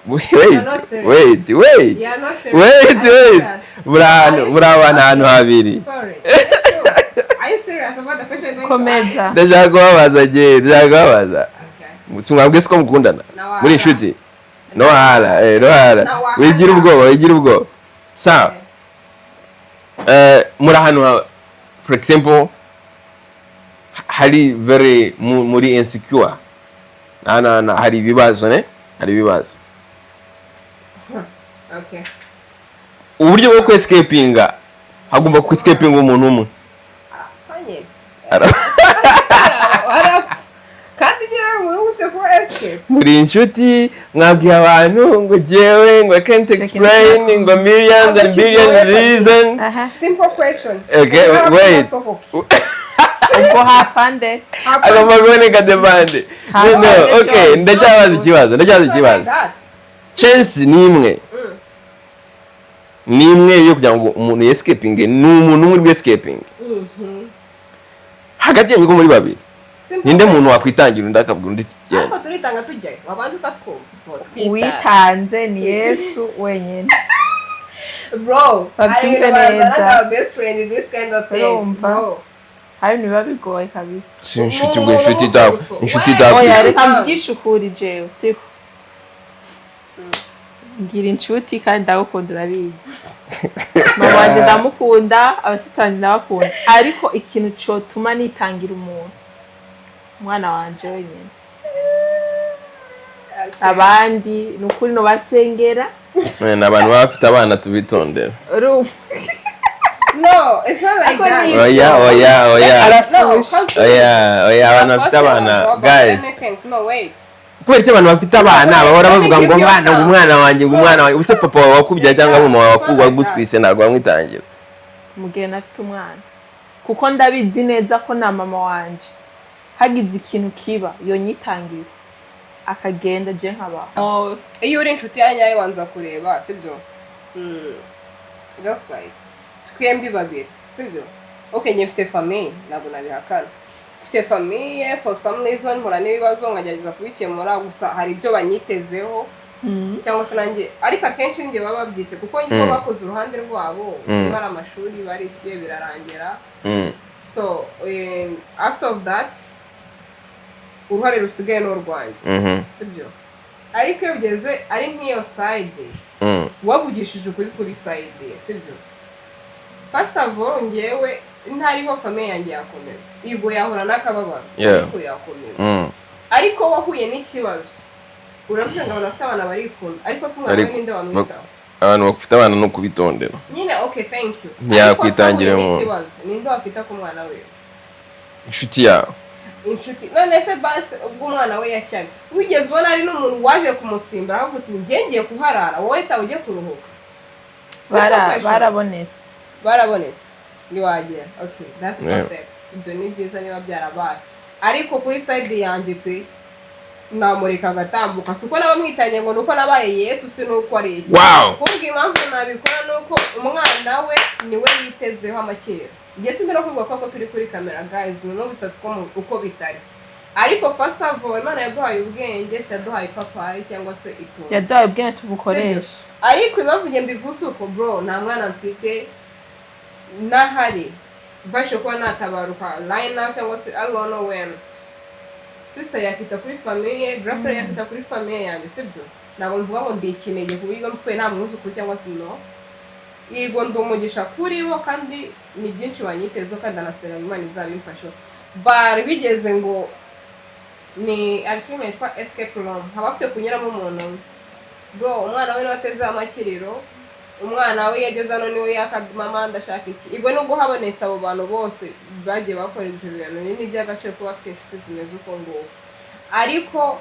Wait, You're not serious. wait, wait. You're not serious. Wait, Are you wait. serious? Muri ahantu, muri abantu, ahantu habiri. Sorry. Are you sure? Are you serious about the question you're going to ask? Komeza. Ndashaka kubabaza, je ndashaka kubabaza. Okay. Si mwabwe siko mukundana? Na wahala. Muri inshuti, no wahala, no wahala. Na wahala. Wigira ubwoba, wigira ubwoba, sawa? Muri ahantu for example hari very muri insecure, na hari ibibazo, ne hari ibibazo. Okay. Uburyo bwo kwescapinga, hagomba kwescapinga umuntu umwe. Fanye. Arapfa. Kandi njyewe hari umuntu ufite kuba escape. Muri inshuti, mwabwiye abantu ngo jewe ngo I can't explain, ngo millions and billions reason. Aha. Simple question. Okay, Arapfa, wait. asohoke. Ubwo hapfa nde? Agomba kuboneka demande. No, no, okay, ndacyabaza ikibazo, ndacyabaza It's not like ikibazo. that. Chance ni imwe, ni imwe yo kugira ngo umuntu yescapinge, ni umuntu umwe uri escaping hagati yanyu ko muri babiri. Simple Ninde question. muntu wakwitangira undi, akabwira undi ati, genda? Ariko turitanga tujyayo, wabanje ukatwumva. Bro, twitanga. Uwitanze ni Yesu wenyine. Bro, Babyumve hari ibintu neza. bazana nka best friend, this kind of things. Urumva? Bro. Hari ibintu biba bigoye kabisa. Si inshuti, ubwo inshuti inshuti Why? Oya, itakwiye. reka mvugishe ukuri, jewe siko ngira inshuti kandi ndagukunda, urabizi, mama wanje ndamukunda, abasista banje ndabakunda, ariko ikintu cotuma nitangira umuntu, umwana wanje wenyine. Okay. Abandi ni ukuri nobasengera. Ni abantu baba bafite abana, tubitondera. Urumva? No, it's not like Ariko that. ni- Oya, oya, oya. No, Arafushe. come to Oya, oya, abantu bafite abana, guys. Anything. No, wait. Kubera icyo abantu bafite abana bahora bavuga ngo umwana, ngo umwana wanjye, ngo umwana wanjye. Ubuse papa wawe wakubyaye cyangwa mama wawe wagutwise ntabwo wamwitangira? Mu gihe nafite umwana, kuko ndabizi neza ko na mama wanje hagize ikintu kiba yonyitangira akagenda, je nkabaho. Iyo uri inshuti ya nyayo wanza kureba, sibyo? Just like twembi babiri, sibyo? Okay, njye mfite famille, ntabwo nabihakana, mfite famille. For some reason mpura n'ibibazo nkagerageza kubikemura, gusa hari ibyo banyitezeho cyangwa se nanjye, ariko akenshi ninjye baba babyite kuko niko bakoze uruhande rwabo. Niba ari amashuri barishyuye birarangira. So after of that uruhare rusigaye ni urwanjye, sibyo? Ariko iyo bigeze ari nk'iyo side, wavugishije ukuri kuri side, sibyo? First of all, njyewe ntariho famille yanjye yakomeza, yego yahura n'akababaro, ariko yakomeza. Ariko wahuye n'ikibazo, uravuze ngo abantu bafite abana barikunda, ariko se umwana we Ariko- ninde wamwitaho? Abantu bafite abana ni ukubitondera. Nyine, okay, thank you. Ntiyakwitangira Ariko se wahuye umuntu. n'ikibazo, ninde wakwita ku mwana we? Inshuti yawe. Inshuti. None se basi ubwo umwana we yashyaga, wigeze ubona ari n'umuntu waje kumusimbura ahubwo uti njye ngiye kuharara, wowe tawe ujye kuruhuka? Simple question. Barabonetse. Barabonetse, ntiwagera. Okay, that's perfect, ibyo ni byiza niba byarabaye, ariko kuri side yanjye pe namureka agatambuka. Si uko nabamwitanye ngo ni uko nabaye Yesu, si nuko ari iki. Ahubwo impamvu nabikora ni uko umwana we niwe yitezeho amakiriro. Njye sindi no kuvuga ko turi kuri kamera, guys, ni bifata uko bitari, ariko first of all Imana yaduhaye ubwenge, si yaduhaye ipapayi cyangwa se itunda. Yaduhaye ubwenge tubukoresha. Ariko impamvu njye mbivuze uko, bro, nta mwana mfite, n'ahari mbashe kuba natabaruka right now cyangwa se I don't know when. Sister yakita kuri famille, girlfriend yakita kuri famille yanjye, sibyo? Ntabwo mvuga ngo ndi ikinege ku buryo mpfuye nta mwuzukuru cyangwa se. No, yego, ndi umugisha kuri bo kandi ni byinshi banyitezeho, kandi ndanasenga ngo Imana izabimfashe. Bari bigeze ngo ni ari filime yitwa Escape Room, haba hafite kunyuramo umuntu umwe. Bro, umwana we niwe ateze amakiriro, umwana we yageze hano niwe yaka: "Mama, ndashaka iki." Igwe nubwo habonetse abo bantu bose bagiye bakora ibyo bintu, ni iby'agaciro kuba bafite inshuti zimeze uko nguko, ariko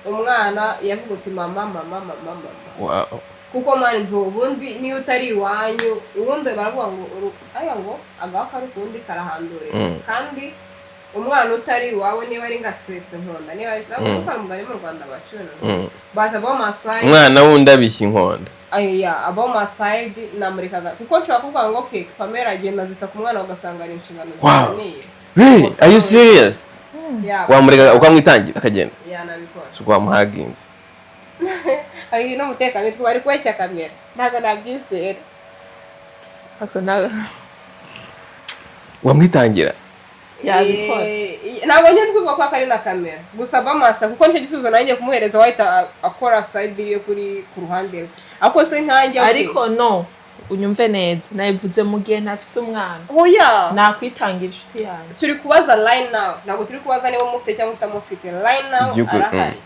umwana yavuga uti: "Mama, mama, mama, mama." Kuko man, bro, ubundi niyo utari iwanyu, ubundi baravuga ngo aya ngo agaho kari ukundi karahandurira. Kandi umwana utari iwawe, niba ari ngasetse nkonda, niba ari ntabwo kwa mugani mu Rwanda baciwe na but abo my side Umwana wundi abishya inkonda. Aya abo my side namurekaga, kuko nshobora kuvuga ngo: "Okay, Pamela agenda zita ku mwana," ugasanga ari inshingano zikomeye. Really? Are you serious? Yeah. Wamureka ukamwitangira akagenda? Yeah, nabikora. Si wamuhaginze? Ayo n'umutekano bari kubeshya kamera, ntabwo nabyizera. Ako na Wamwitangira? Yabikora. Ntabwo njye twibuka ko ari na kamera gusa bamasa, kuko nicyo gisubizo nanjye kumuhereza, wahita akora side ye kuri ku ruhande rwe, ariko se nkanjye, okay. Ariko no unyumve neza, nabivuze mu gihe ntafise umwana. Oya. Nakwitangira inshuti yanjye. Turi kubaza right now, ntabwo turi kubaza niba umufite cyangwa utamufite. Right now arahari.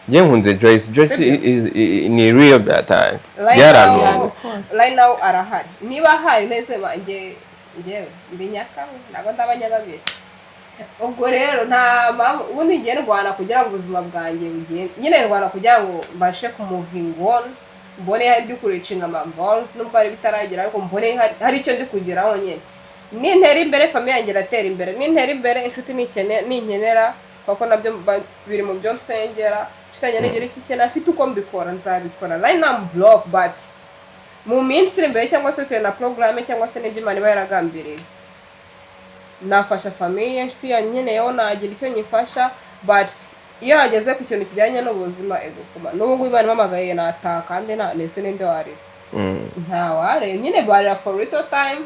Njye nkunze Joyce. Joyce Sibyo? Ni real byataye. Right Byarantunguye. now, right now arahari. Niba ahari neze banjye, njyewe ndi nyakamwe, ntabwo ndaba nyababiri. Ubwo rero nta mpamvu. Ubundi ngiye ndwana kugira ngo ubuzima bwanjye bugende nyine, ndwana kugira ngo mbashe kumoving on, mbone ndi kureachinga ama goals, nubwo hari bitaragera, ariko mbone hari icyo ndi kugeraho nyine. Nintera imbere, famille yanjye iratera imbere. Nintera imbere, inshuti ninkenera, kuko nabyo biri mu byo nsengera, inshuti yanjye nigira icyo ikenera, afite uko mbikora, nzabikora. Right now I'm broke, but mu minsi iri imbere, cyangwa se bitewe na porogaramu, cyangwa se n'ibyo Imana iba yaragambiriye, nafasha famille. Inshuti yanjye nkeneyeho, nagira icyo nyifasha, but iyo hageze ku kintu kijyanye n'ubuzima, ego kuma n'ubu ngubu Imana impamagaye nataha, kandi nta ndetse n'inde warira. Nta wareba nyine, barira for little time,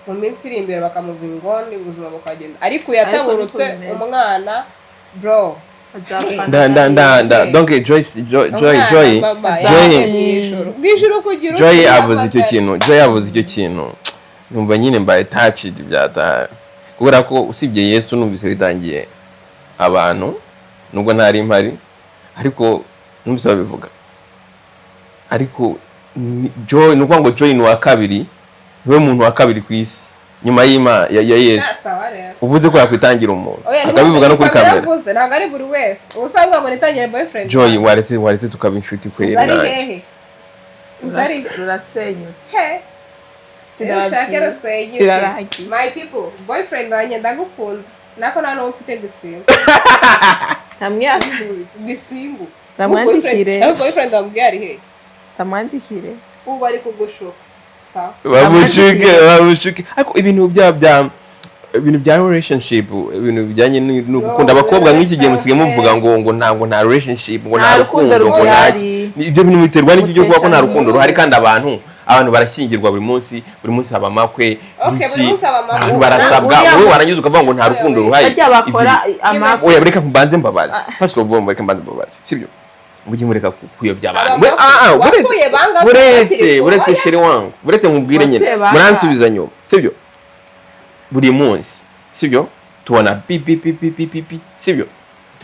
mu minsi iri imbere bakamuva ingoni, ubuzima bukagenda, ariko yataburutse. Ariko niko bimeze. Umwana, bro. Azapfana. Nda nda nda nda donc Joyce, Joy, Joy, Umwana, Joy, baba, Joy. Mw'ijuru bw'ijuru kugira Joy uti avuze icyo yahamagara. kintu, Joy avuze icyo kintu, numva nyine mbaye touched byataye, kubera ko usibye Yesu numvise bitangiye abantu, nubwo ntari mpari, ariko numvise babivuga. Ariko Joy, ni ukuvuga ngo Joy ni uwa kabiri, niwe muntu wa kabiri ku isi nyuma y'Imana ya Yesu. Ah, sawa rero. Uvuze ko yakwitangira umuntu, Oya, ni akabivuga no kuri kamera. Yaravuze, ntabwo ari buri wese. Ubu usanga ngo nitangire boyfriend. Joy, waretse tukaba inshuti kweri? Nzari Nanjye hehe? Nzari Rurasenyutse. He? Ushake Sinagiye. rusenyutse. Irarangiye. My people, boyfriend wanjye ndagukunda, nako nta n'uwo mfite, ndi single. Ntamwaka. Ndi single. Ndamwandikire. Ariko boyfriend wambwiye ari he? Ndamwandikire. Ubu ari kugushuka, sawa. Bamushuke, bamushuke. Ariko ibintu bya ibintu bya relationship, ibintu bijyanye no gukunda abakobwa nk'iki gihe, musigaye muvuga ngo ntabwo nta relationship, ngo nta Nta rukundo rukundo, ngo nta ruhari. Ibyo bintu biterwa n'iki byo kuvuga ko nta rukundo ruhari? Gutesha. Kandi abantu barashyingirwa buri munsi, buri munsi haba amakwe. Okay, iki, buri munsi haba amakwe. Abantu barasabwa. Uriya Wowe warangiza ukavuga ngo nta rukundo ruhari. Harya bakora amakwe. Oya, reka mbanze mbabaze. First of all, reka mbanze mbabaze, sibyo? Mujye mureka kuyobya abantu. Aba makwe. Buretse Wasuye bangahe buretse bakiri buretse oya. Chéri wangu, buretse nkubwire nyine. Wasuye bangahe? Muransubiza nyuma, sibyo? Buri munsi, sibyo, tubona pi pi pi pi pi pi pi, sibyo?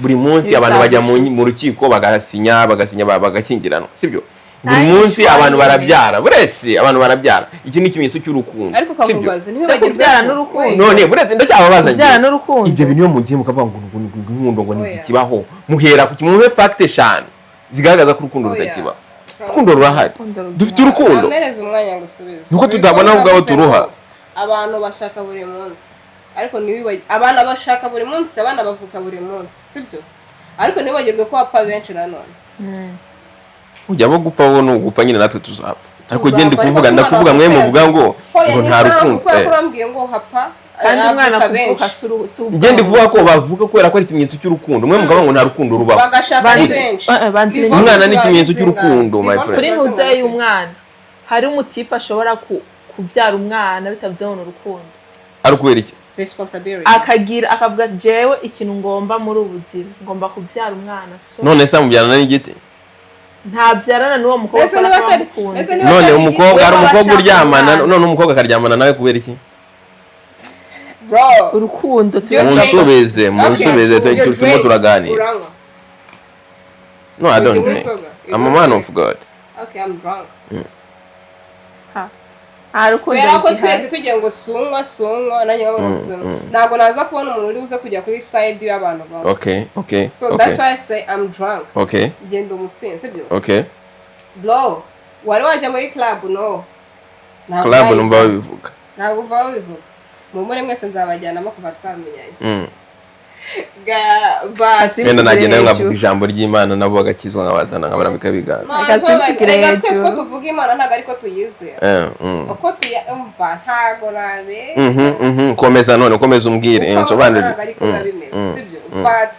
Buri munsi abantu bajya mu rukiko bagasinya, bagashyingiranwa, sibyo? Buri Nta munsi gishwanye. abantu barabyara. Buretse, abantu barabyara, iki ni ikimenyetso cy'urukundo, Ariko sibyo? ukamubaza Se ntiwibagirwe kubyara n'urukundo. None buretse, ndacyababaza Kubyara njye. n'urukundo. Ibyo bintu iyo mugiye mukavuga ngo inkundo ngo Oya. ntizikibaho, muhera ku muhe fact eshanu zigaragaza ko urukundo Oya. rutakibaho. Urukundo rurahari. Urukundo rurahari. Dufite urukundo. Amereze umwanya ngo usubize. Nuko tutabona aho ubwabo turuha. Abantu bashaka buri munsi, ariko ntiwibagirwe abana bashaka buri munsi, abana bavuka buri munsi, sibyo? Ariko ntiwibagirwe ko hapfa benshi nanone. Ujya bo gupfa, bo ni ugupfa nyine, natwe tuzapfa, ariko Tuzapfa, genda ariko kuvuga umwana ndakuvuga mwe wapfuye muvuga ngo Hoya, ngo ni nta impamvu, rukundo. kubera ko urambwiye ngo hapfa Kandi umwana havuka kuvuka benshi. si ubwawe. Ngende kuvuga ko bavuga kubera ko ari ikimenyetso cy'urukundo, mwe mukavuga ngo nta rukundo rubaho. Bagashaka ari benshi. Banzi Divorce Umwana ni ziba ikimenyetso zingahe? cy'urukundo, my Divorce friend. Kuri ziba ntuze zingahe? y'umwana, hari umutipe ashobora kubyara umwana bitavuze ngo ni urukundo. Ari ukubera iki? Responsibility. Akagira akavuga ati, "Jewe ikintu ngomba muri ubu buzima, ngomba kubyara umwana." So None se amubyarana n'igiti? Ntabyarana n'uwo mukobwa Ese kubera niba ko atari- amukunze. ese niba None atari umukobwa, hari We umukobwa bashaka uryamana umwana. None umukobwa akaryamana nawe kubera iki? Bro. Urukundo You drink. Munsubize, munsubize. Okay, you Turimo drink. turaganira. Uranywa? No, I don't Unywa drink. inzoga? You I'm a don't man drink. of God. Okay, I'm drunk. Nta rukundo Kubera ko rugihari. twese tugiye ngo sunywa sunywa, nanjye nkavuga ngo sunywa, ntabwo naza kubona umuntu uri buze kujya kuri side y'abantu bamwe. So that's why I say I'm drunk. Genda umusinzi, sibyo? Okay. Bro, wari wajya muri club? No. Ntabwo Club? urayijya. Numva babivuga. Ntabwo umva babivuga. Mumure mwese nzabajyanamo kuva twamenyanye. Ga basi. Wenda nagenda hejuru. nkavuga ijambo ry'Imana, nabo bagakizwa, nkabazana nkabarambika ibiganza. Reka simvugire Reka twese ko hejuru. tuvuga Imana ntabwo ariko tuyizera. Uko tuyumva ntabwo nabe. Komeza none, komeza umbwire, nsobanurire. Ntabwo ariko biba bimeze, sibyo? But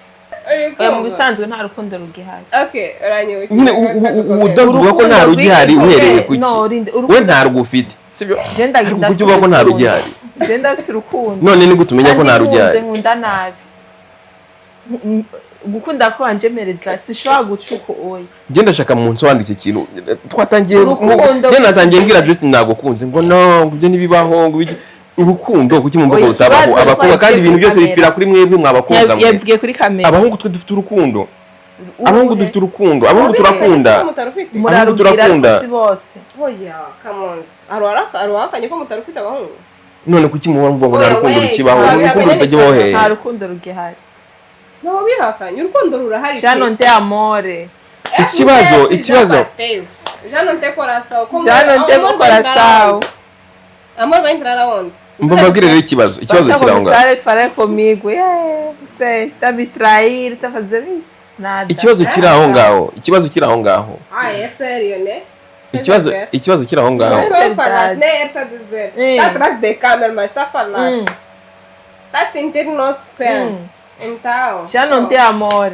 uri Oya, mu kumva? bisanzwe nta rukundo rugihari. Okay, uranyibukije. Nyine udavuga ko nta rugihari uhereye ku ki? No, rinde, We ntarwo ufite, sibyo? Je Ariko kuki uvuga ko nta rugihari? Je ndafise urukundo. None ni gute umenya ko nta Kandi rugihari? nkunze, nkunda nabi. Gukunda ko wanjemereza sishobora guca uko, oya. Njye ndashaka mu nsobanuro iki kintu twatangiye. Urukundo. Njye natangiye mbwira Justin nagukunze, ngo no, ngo ibyo ntibibaho, ngo iki. Urukundo kuki mwumva ko Oya, rutabaho? ikibazo Abakobwa kandi twagiye ibintu byose kuri bipfira kuri mwebwe mwa bakobwa mwe. Yavugiye kuri kamera. Abahungu twe dufite urukundo, abahungu dufite urukundo, abahungu turakunda. Mutarufite? Murarubwira, ariko Turakunda. si bose. Oya, kamonzi, hari uwahakanye ko mutarufite abahungu? None kuki muba muvuga ngo nta Oya, rukundo wait. rukibaho? Nta Urukundo bihakanye. rutakibaho hehe? Nta rukundo rugihari. Ntabwo bihakanye, urukundo rurahari. Já não tem amor. Ikibazo. Já não tem coração. Como Já não tem amor vai coração. entrar aonde? Amor vai entrar aonde? Mba mbabwire rero, ikibazo Baixa kiri aho ngaho. começar a falar comigo. É, você tá me trair, tá fazendo. Ih, nada. Ikibazo kiri aho ngaho, ikibazo kiri aho ngaho. Ah, é sério, né? Ikibazo kiri aho ngaho. Não só É falar, verdade. né? Tá dizendo. Tá atrás de câmera, mas tá falando. Tá sentindo nosso pé. Então. Já não tem amor.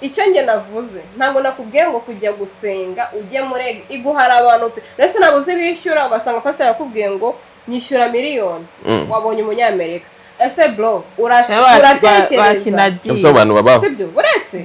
Icyo njye navuze, ntabwo nakubwiye ngo kujya gusenga ujye muri iguhara abantu pe. Ndetse ntabwo uzi bishyura, ugasanga pasiteri akubwiye ngo nyishyura miliyoni, wabonye umunyamerika. Ese bro, uratekereza? Bakinadi. Ese abantu babaho? Sibyo? Uretse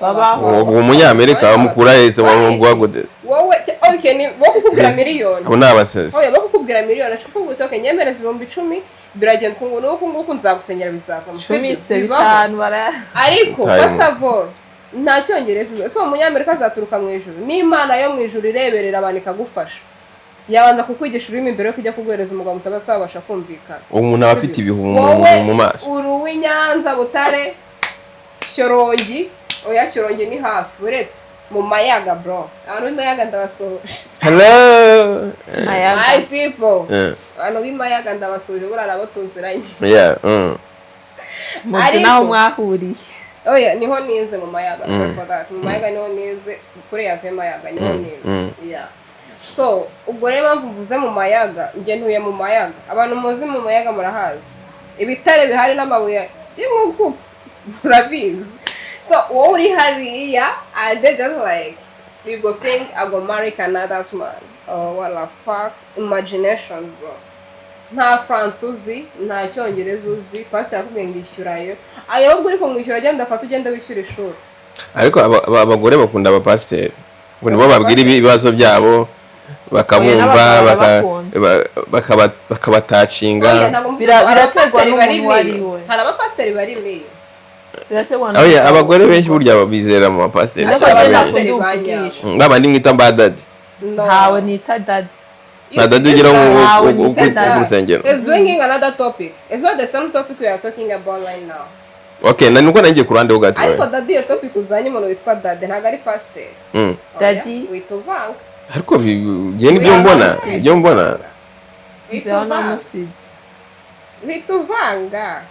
Babaho. Uwo munyamerika bamukura hese? Wamubwira gute? Wowe, okay, ni bo kukubwira miliyoni. Abo ni abasazi. Oya, bo kukubwira miliyoni, ashobora kukubwira uti, "Okay, nyemereza 10,000, biragenda uku nguku nguku, nzagusengera bizavamo." Cumi Sibyo? se Bibaho. bitanu bara. Ariko Time. first of all, nta cyongereza uzi. Ese uwo munyamerika azaturuka mu ijuru? N'Imana yo mu ijuru ireberera abantu ikagufasha, yabanza kukwigisha ururimi mbere yo kujya kuguhereza umugabo mutabasabasha kumvikana. Uwo muntu aba afite ibihu Wowe mu maso. uri uw'Inyanza, Butare, Shyorongi. Oya, Shyorongi ni hafi, uretse mu Mayaga. Bro, abantu b'Imayaga ndabasuhuje. Hello. Mayaga. My people, abantu b'Imayaga ndabasuhuje, buriya nabo tuziranye. Muzi Ariko- naho mwahuriye. Oya, niho nize mu Mayaga. Sorry for that. Mu Mayaga niho nize, kuri yave Mayaga niho nize. Yeah, so ubwo rero impamvu mvuze mu Mayaga, njye ntuye mu Mayaga. Abantu muzi mu Mayaga murahazi, ibitare bihari n'amabuye y'inkuku murabizi. So wowe uri hariya and they just like, you go think I go marry Canada's man. Oh, what the fuck, imagination, bro. Nta France uzi, nta cyongereza uzi, pasiteri yakubwiye ngo ishyura ayo, ahubwo uri kumwishyura, agenda afata ugenda wishyura ishuri. Ariko abagore bakunda abapasiteri, ngo nibo babwira ibibazo byabo bakabumva. Oya, n'abagabo barabakunda. Bakabatacinga. Oya, ntabwo mvuze ngo hari Biraterwa abapasiteri bari n'umuntu uwo ari miyo. we. Hari abapasiteri bari miyo. Biraterwa. Oya, abagore benshi burya bizera mu bapasiteri Ariko cyane je benshi. ntakunda Abapasiteri ba uvugisha. Babandi mwita ba daddy. No. Ntawe nita daddy. Nta daddy ugira Ntawe nita ku rusengero. It's bringing another topic. It's not the same topic we are talking about right now. Okay, na nuko nangiye ku ruhande ho gato. Ariko daddy, iyo topic uzanye, umuntu witwa daddy ntabwo ari pasiteri. Oya, Daddy. wita uvanga. Ariko njye nibyo mbona, ibyo mbona. Wita Nzaba uvanga. namusize. Wita uvanga.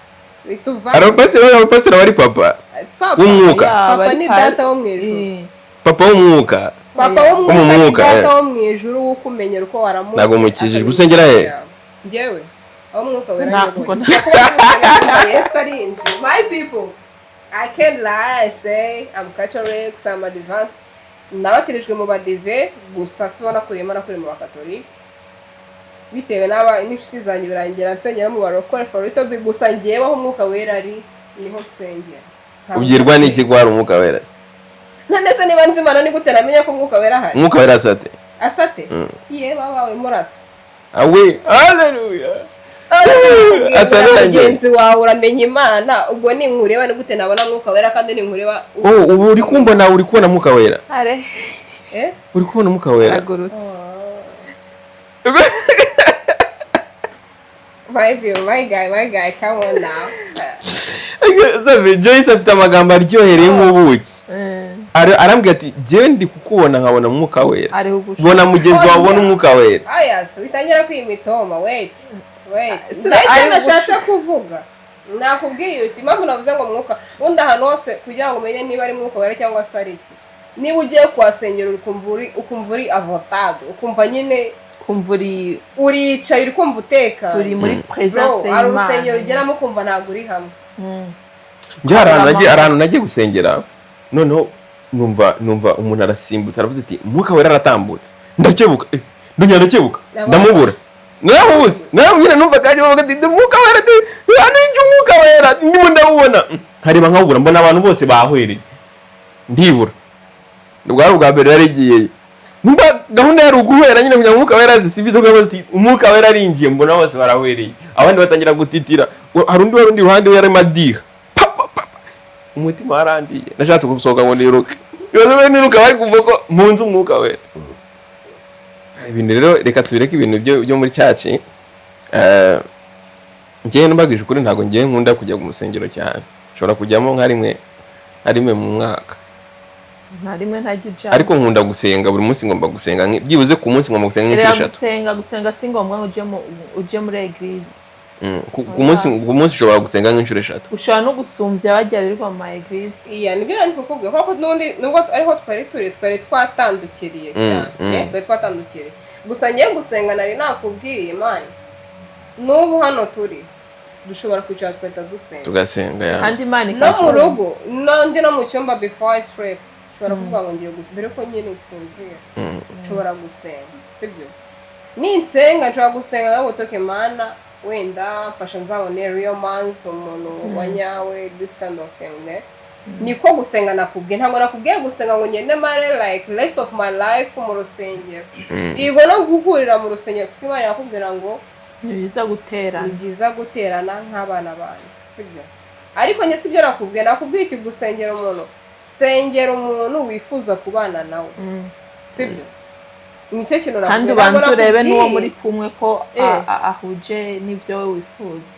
Wita Hari uvanga. abapasiteri bari papa Papa. w'umwuka. Ya, Papa bari ni data wo mu ijuru. Papa w'umwuka. Papa w'umwuka ni W'umwuka, data eh. wo mu ijuru w'ukumenyera uko waramutse. Ntabwo mukijijwe. Akamenya Usengera he? Njyewe aho umwuka wera Ntabwo anyoboye. Yesu arinjiye. My people, I can't lie, I say I'm Catholic, I'm Advent, nabatirijwe mu badive, gusa sibo nakuriyemo, nakuriye mu bakatolike. Bitewe n'aba n'inshuti zanjye, birangira nsengera mu barokore for little bit. Gusa ngewe aho Umwuka Wera ari niho nsengera. Ntabwo Ubwirwa n'iki ko hari Umwuka Wera? None se niba nzi Imana, ni gute namenya ko Umwuka Wera ahari? Umwuka Wera asate? Asate ye babawe murasa. Awe, haleluya. Asa Asa nanjye. Mugenzi wawe uramenya Imana, ubwo ninkureba ni gute nabona Mwuka Wera kandi ninkureba? Oh, ubu uri kumbona, uri kubona Mwuka Wera? Are. Eh? Uri kubona Umwuka Wera? Aragurutse. My view, my guy, my guy, come on now. Sabe, Joyce afite amagambo aryohereye nk'ubuki. Arambwira ati: "Jyewe ndi kukubona nkabona Umwuka Wera." Ariho gushaka. Ubona mugenzi wawe ubona Umwuka Wera? Aya, so witangira kwimitoma. Wait, wait. Sina- Ndetse ari nashatse kuvuga, nakubwiye uti impamvu navuze ngo Mwuka ubundi ahantu hose, kugira ngo umenye niba ari Mwuka Wera cyangwa se ari iki, niba ugiye kuhasengera ukumva uri avotado, ukumva nyine Kumva uri uricaye, uri kumva utekanye. Uri muri Bro, presence hari y'Imana. urusengero ugeramo ukumva ntabwo uri hamwe. Njye hari ahantu nagiye gusengera, noneho numva umuntu arasimbutse, aravuze ati: "Umwuka Wera aratambutse." Ndakebuka, ndongera ndakebuka, ndamubura, naramubuze. Naramubwira, numva kandi bavuga ati: "Umwuka Wera, hano njye Umwuka Wera ndimo ndawubona." Nkareba nkawubura, mbona abantu bose bahwereye, ndibura. Bwari ubwa mbere yarigiyeyo. Nimba gahunda yari uguhera nyine kugira ngo Umwuka Wera aze, si byiza kuvuga ati: "Umwuka Wera arinjiye." Mbona bose barahwereye, abandi batangira gutitira. Hari undi wari undi iruhande we yarimo adiha. Pa, pa, pa, pa. Umutima warandiye, nashatse gusohoka ngo niruke. Ibibazo byo niruka, bari kuvuga ko mu nzu Umwuka Wera. Ibintu rero reka tubireke, ibintu byo muri church. Njyewe mbagije ukuri, ntabwo ngiye nkunda kujya mu rusengero cyane. Nshobora kujyamo nka rimwe mu mwaka. Nta rimwe ntajya ujya. Ariko nkunda gusenga buri munsi. Ngomba gusenga byibuze ku munsi ngomba gusenga nk'inshuro Reba, 3. gusenga si ngombwa ngo uje muri église. Ku munsi ushobora gusenga nk'inshuro 3. Ushobora no gusumbya bajya birirwa mu ma église. Iya, nibyo nari kukubwira, kuko n'ubundi nubwo ariho twari turi, twari twatandukiriye cyane. Twari twatandukiriye. Gusa ngiye gusenga, nari nakubwiye man, n'ubu hano turi dushobora kwicara tugahita dusenga. Tugasenga, ya. Kandi Imana No mu ikacyumva. rugo, n'undi no mu cyumba, before I sleep nshobora kuvuga ngo ngiye mbere ko nyine nsinzira, nshobora gusenga, sibyo? Ninsenga nshobora gusenga nawe utoke: "Mana, wenda mfasha nzabone real mans, umuntu wa nyawe," this kind of thing, ne? Niko gusenga nakubwiye. Ntabwo nakubwiye gusenga ngo ngende mare like rest of my life mu rusengero. Yego, no guhurira mu rusengero, kuko Imana irakubwira ngo Ni byiza guterana. Ni byiza guterana nk'abana banjye, sibyo? Ariko njye sibyo nakubwiye. Nakubwiye iti gusengera umuntu, sengera umuntu wifuza kubana nawe, sibyo? Nicyo kintu Kandi nakubwiye. Ntabwo ubanze urebe n'uwo nakubwiye muri kumwe ko ahuje n'ibyo wowe wifuza.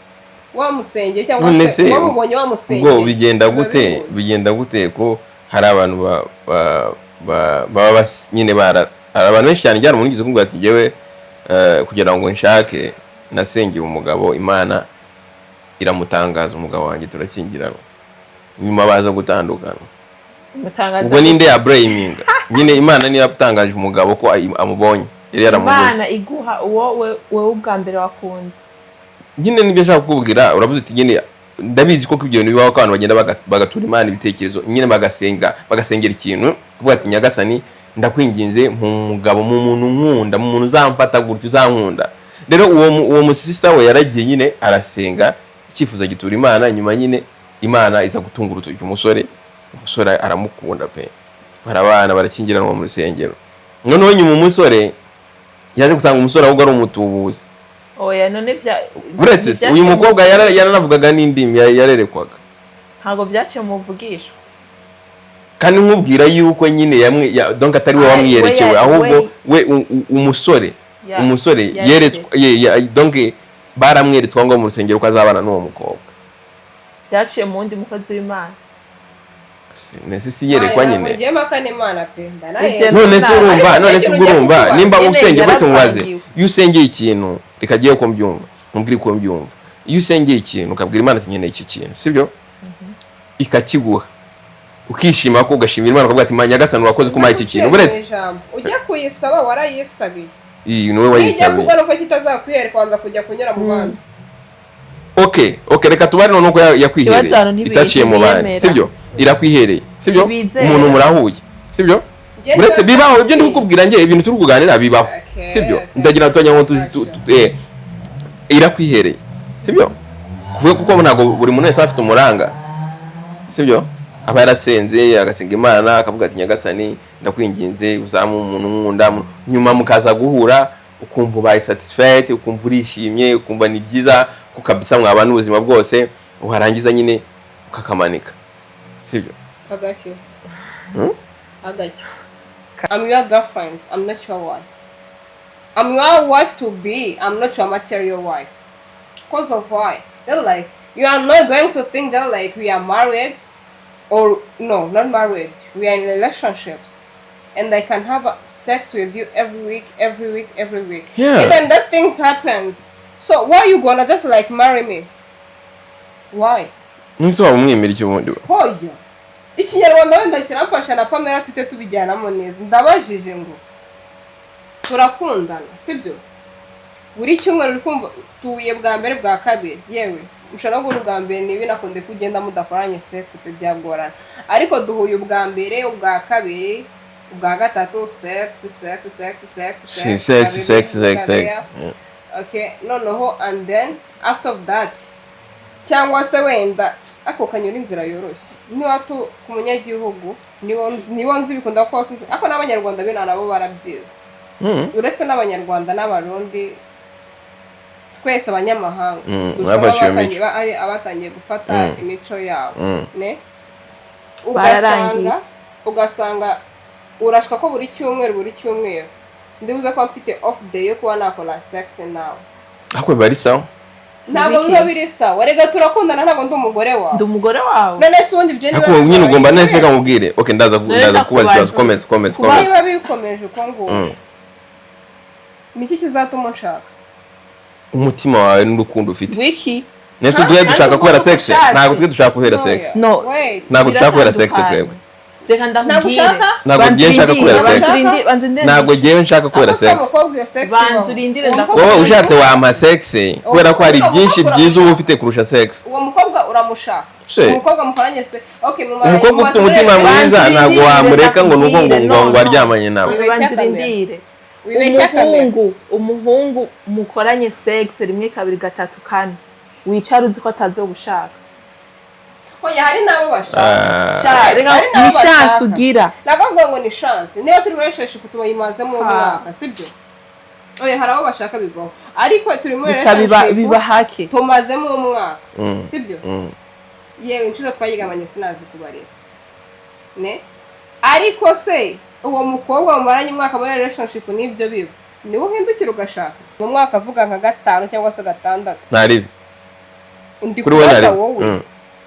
Wamusengeye cyangwa None se se, wamubonye wamusengeye, ubwo bigenda biba gute? bihuye. Bigenda gute ko hari abantu baba nyine bara, hari abantu benshi cyane, byari umuntu wigeze kumbwira ati: "Njyewe kugira ngo nshake nasengeye umugabo, Imana iramutangaza, umugabo wanjye turakingirana, nyuma baza gutandukana." Mutangaza. Ubwo ninde ya blaminga nyine? Imana niyo yatangaje umugabo ko amubonye, yari yaramubuze. Imana iguha uwo wewe ubwa mbere wakunze. Nyine nibyo nshaka kukubwira. Uravuze uti nyine ndabizi ko ibyo bintu bibaho, ko abantu bagenda bagatura Imana ibitekerezo nyine, bagasenga, bagasengera ikintu, kuvuga ati: "Nyagasani, ndakwinginze mu mugabo, mu muntu nkunda, mu muntu uzamfata gutya, uzankunda." Rero uwo musista we yaragiye nyine arasenga, icyifuzo gitura Imana, nyuma nyine Imana iza gutunga urutoki umusore, umusore aramukunda pe, barabana, barakingiranwa mu rusengero. Noneho nyuma umusore yaje gusanga umusore ahubwo ari umutubuzi. Oya, none bya Uretse se, uyu mukobwa yaranavugaga n'indimi, yarerekwaga. Ntabwo byaciye mu muvugishwa. Kandi nkubwira yuko nyine yamwe donc atari we wamwiyerekewe, ahubwo we umusore umusore yeretswe donc baramweretswe aho ngaho mu rusengero ko azabana n'uwo mukobwa. Byaciye mu wundi mukozi w'Imana. Nese si yerekwa Ntabwo nyine? ngiye mpakana Imana pe, Ibyo ndanayemera. None se urumva, Ariko none se ikintu ubwo ugiye urumva kukubaza, nimba nyine usengeye, uretse mubaze, yarapangiwe. iyo usengeye ikintu, reka agiye ko mbyumva, nkubwire uko mbyumva. Iyo usengeye ikintu ukabwira Imana ati: "Nkeneye iki kintu," sibyo? Ikakiguha, ukishima ko ugashimira Imana, ukavuga ati: "Mana Nyagasani, urakoze kumpaye iki kintu." Uretse Ijambo ujya kuyisaba warayisabiye. Iyi niwe Nijya wayisabiye. kubona ko kitazakwiyereka, wanza kujya kunyura mu bandi. Okay, reka tubare noneho ko yakwihereye Ikibazo hano itaciye mu bandi, ntibiyemera. sibyo? Irakwihereye, sibyo? Ntibizera. Umuntu murahuye, sibyo? Njye Uretse niba bibaho, ibyo ndi nakubwiye. kukubwira njye, ibintu turi kuganira bibaho. Okay. Okay, Sibyo? okay. Ndagira ngo ngo irakwihereye, sibyo? Kuvuga kuko ntabwo buri muntu wese aba afite umuranga, sibyo? Aba yarasenze, agasenga Imana, akavuga ati: "Nyagasani, ndakwinginze uzamu umuntu nkunda." Nyuma mukaza guhura, ukumva ubaye satisfied, ukumva urishimye, ukumva ni byiza ko kabisa mwabana ubuzima bwose, warangiza nyine ukakamanika, sibyo? Agaki. Hmm? Agaki. I'm your girlfriend. I'm not your wife. I'm your wife to be. I'm not your material wife. Cause of why? They're like, you are not going to think that like we are married or no, not married. We are in relationships. And I can have sex with you every week, every week, every week. Even that things happens. So why you gonna just like marry me? Why? Nese waba umwemera iki ubundi we? Hoya, Ikinyarwanda wenda kiramfasha na Pamela, tujye tubijyanamo neza. Ndabajije ngo turakundana, sibyo? Buri cyumweru uri kumva tuye bwa mbere, bwa kabiri, yewe ushobora no guhura ubwa mbere ntibinakunde ko ugenda mudakoranye sex pe, byagorana. Ariko duhuye ubwa mbere, ubwa kabiri, ubwa gatatu, sex, sex, sex, sex, sex, sex, sex, sex, sex. Yeah. Okay, noneho and then after that, cyangwa se wenda ako kanyura inzira yoroshye, niba tu ku munyagihugu niwo nzi bikunda kuba sinzi, ariko n'Abanyarwanda bino nabo barabyizi. Uretse n'Abanyarwanda n'Abarundi, twese abanyamahanga dusa Mwafashe iyo n'abatangiye mico. Ari abatangiye gufata imico yabo. Ne Bararangiye. Ugasanga urashaka ko buri cyumweru, buri cyumweru ndibuze ko mfite off day yo kuba nakora sex nawe. Ariko biba ari sawa. Ntabwo Biki? biba biri sawa. Rega turakundana, ntabwo ndi umugore wawe. Ndi umugore wawe. None se ubundi ibyo niba Ariko nyine ugomba nese kamubwire. Okay, ndaza None ndaza kubaza ikibazo. ndakubaza. Comments, comments, Kuba- comments. Niba bikomeje uko nguko, niki kizatuma unshaka? Umutima wawe n'urukundo ufite. Wiki? Nese twe dushaka kubera sex? Ushatse. Ntabwo twe dushaka kubera sex. No. Wait. Ntabwo dushaka kubera sex. Biratandukanye. Twebwe Reka ndakubwire. Ntabwo ushaka? Ntabwo ngiye nshaka kubera sex. Banza urindire. Ntabwo ngiye nshaka kubera Ako se sex. umukobwa iyo sex Banza ibaho? urindire. Uwo Ndakubwira. Wowe ushatse wampa sex, kubera ko hari Uwo byinshi mukobwa byiza uba uramushaka. ufite kurusha sex. Uwo mukobwa uramushaka? Se. Umukobwa mukoranye se, okay, mumaranye Umukobwa ufite umutima mwiza Banza ntabwo urindire, wamureka ngo nuko ngo ndakubwire. ngo No, ngo no. waryamanye nawe. Wibeshya Banza kamera. urindire. Wibeshya kamera. Umuhungu mukoranye sex rimwe, kabiri, gatatu, kane, wicara uzi ko atazi gushaka. Oya, hari n'abo bashaka. Ah. Sha, reka Hari n'abo ni chance bashaka. ugira. Ntabwo mvuga ngo ni chance. Niba turi muri relationship, tuyimazemo Ah. umwaka, sibyo? Oya, hari abo bashaka bivaho, ariko turi muri Gusa biba relationship biba hake. tumazemo umwaka, sibyo? Yewe, inshuro twayigamanye sinazi kubareba ne. Ariko se uwo mukobwa mumaranye umwaka muri relationship, n'ibyo biba, niwe uhindukira ugashaka mu mwaka avuga nka gatanu cyangwa se gatandatu? Ntaribi. Undi Kuri we kubaza ntaribi. wowe,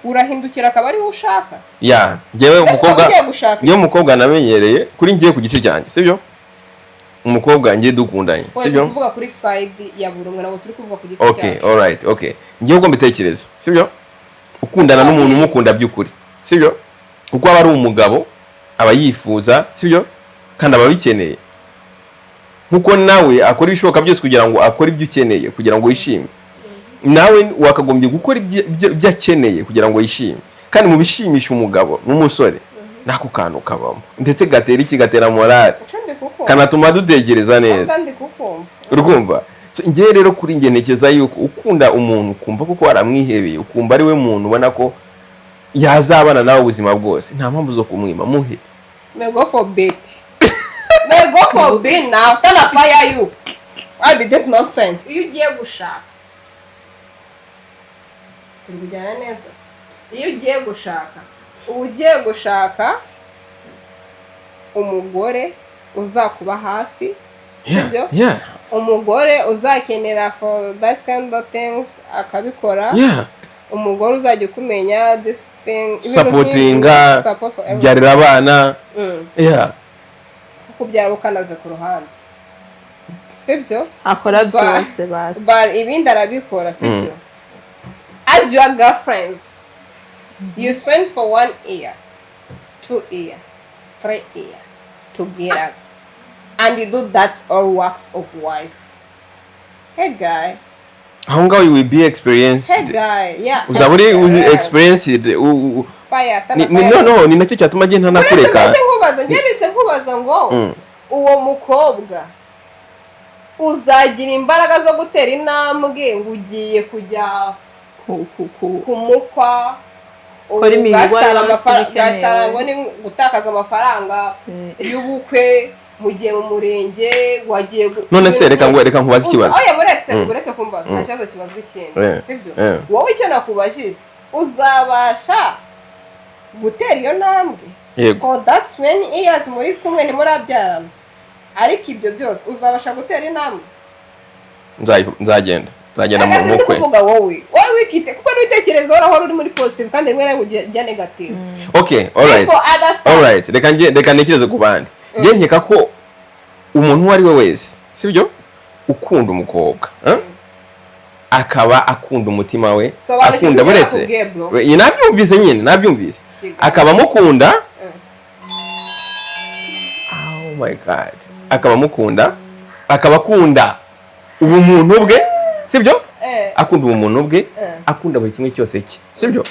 urahindukira akaba ariwe ushaka? Ya, njyewe Ese umukobwa ugiye gushaka? Niyo mukobwa namenyereye kuri ngiye ku giti cyanjye, sibyo? Umukobwa ngiye dukundanye, Oya, sibyo? turi kuvuga kuri side ya buri umwe, ntabwo turi kuvuga ku giti Okay. cyacu. Alright, okay. Ngiye uko mbitekereza, sibyo? Ukundana n'umuntu umukunda by'ukuri, sibyo? Kuko aba ari umugabo, aba yifuza, sibyo? Kandi aba abikeneye, nkuko nawe akora ibishoboka byose kugira ngo akore ibyo ukeneye kugira ngo wishime, nawe wakagombye gukora ibyo akeneye kugira ngo yishime. Kandi mu bishimisha umugabo n'umusore n'ako kantu kabamo, ndetse gatera iki? Gatera morale. Ico ndi kukumva. Kanatuma dutekereza neza. Kandi kukumva. Uri kumva? So, njyewe rero kuri njye ntekereza yuko ukunda umuntu, ukumva koko waramwihebeye, ukumva ari we muntu ubona ko yazabana nawe ubuzima bwose, nta mpamvu zo kumwima, muhe. May go for bait. May go for bait now. Tell her fire you. Why be this nonsense? Iyo ugiye gushaka, turi kujyana neza. Iyo ugiye gushaka, uba ugiye gushaka umugore uzakuba hafi, sibyo? Yeah. Umugore uzakenera for that kind of things akabikora. Umugore uzajya ukumenya this thing, ibintu Supportinga, nk'ibyo, support for everything. Byarira abana. Yeah. Kubyara ukanaze ku ruhande, sibyo? Akora byose basi. But ibindi arabikora, sibyo? As your girlfriends, you spend for one year, 2 year, 3 year to get us, and you do that all works of wife. Hey guy. Aho ngaho you will be experienced. Hey guy, yeah. Uzaba uri Yeah. experienced Fire. No, ni nacyo cyatuma agenda ntakureka. Nkureka, nkubaza, njye bise nkubaza ngo uwo mukobwa Uzagira imbaraga zo gutera intambwe ngo ugiye kujya ku kumukwa? Kora imihigo ugasitara yose ibikenewe. Ugasitara ngo ni gutakaza amafaranga y'ubukwe, mugiye mu murenge, wagiye None se reka nkubaze ikibazo. Oya, buretse kumbaza, nta kibazo kibazwa ikindi. Sibyo? Wowe icyo nakubajije, uzabasha gutera iyo ntambwe? Yego. For that many years muri kumwe, ntimurabyarana, ariko ibyo byose uzabasha gutera intambwe? Nzagenda mu Ariko sindi mukwe. kuvuga wowe wikite, kuko n'ibitekerezo urahora uri muri positive, kandi rimwe na rimwe ujya negative. Okay, alright. For other sides. Alright, reka ntekereze ku bandi. Njye nkeka ko umuntu uwo ari we wese, sibyo, ukunda umukobwa, eh? Akaba akunda umutima we, Sobanukirwa akunda ibyo buretse nakubwiye, bro. Nabyumvise nyine, nabyumvise. Kigali. Akaba amukunda. Oh my God, akaba amukunda, akaba akunda ubumuntu bwe, sibyo? Akunda ubumuntu bwe, akunda buri kimwe cyose cye, sibyo?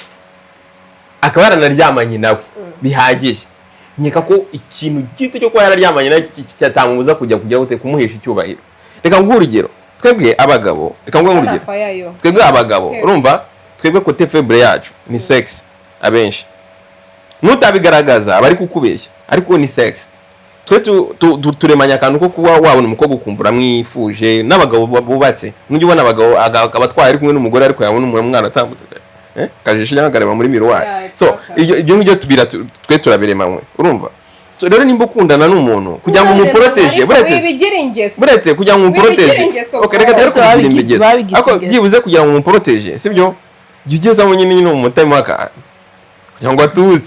Akaba yaranaryamanye nawe bihagije. Nkeka ko ikintu gito cyo kuba yararyamanye nawe cyatamubuza kujya kugira gute, kumuhesha icyubahiro. Reka nguhe urugero, twebwe abagabo, reka nguhe urugero. Fire yo. Twebwe abagabo, urumva, twebwe côté faible yacu ni sex. Abenshi nutabigaragaza aba ari kukubeshya, ariko ni sex. Twe turemanya akantu ko kuba wabona umukobwa ukumva uramwifuje. N'abagabo bubatse, nujya ubona abagabo akaba atwaye ari kumwe n'umugore, ariko yabona umwana atambutse, kajisho cyangwa akareba muri miroir. Yeah, So ibyo ngibyo twe turabiremanywe, urumva? So rero nimba ukundana n'umuntu, kugira ngo umuprotège, Ariko buretse wibigira ingeso. Buretse kugira ngo Wibigira umuprotège. ingeso, Okay, reka tare bro. kubigira ingeso, Babigize ariko ingeso. byibuze kugira ngo umuprotège, sibyo, jya ugezamo nyine nyine mu mutima akantu kugira ngo atuze.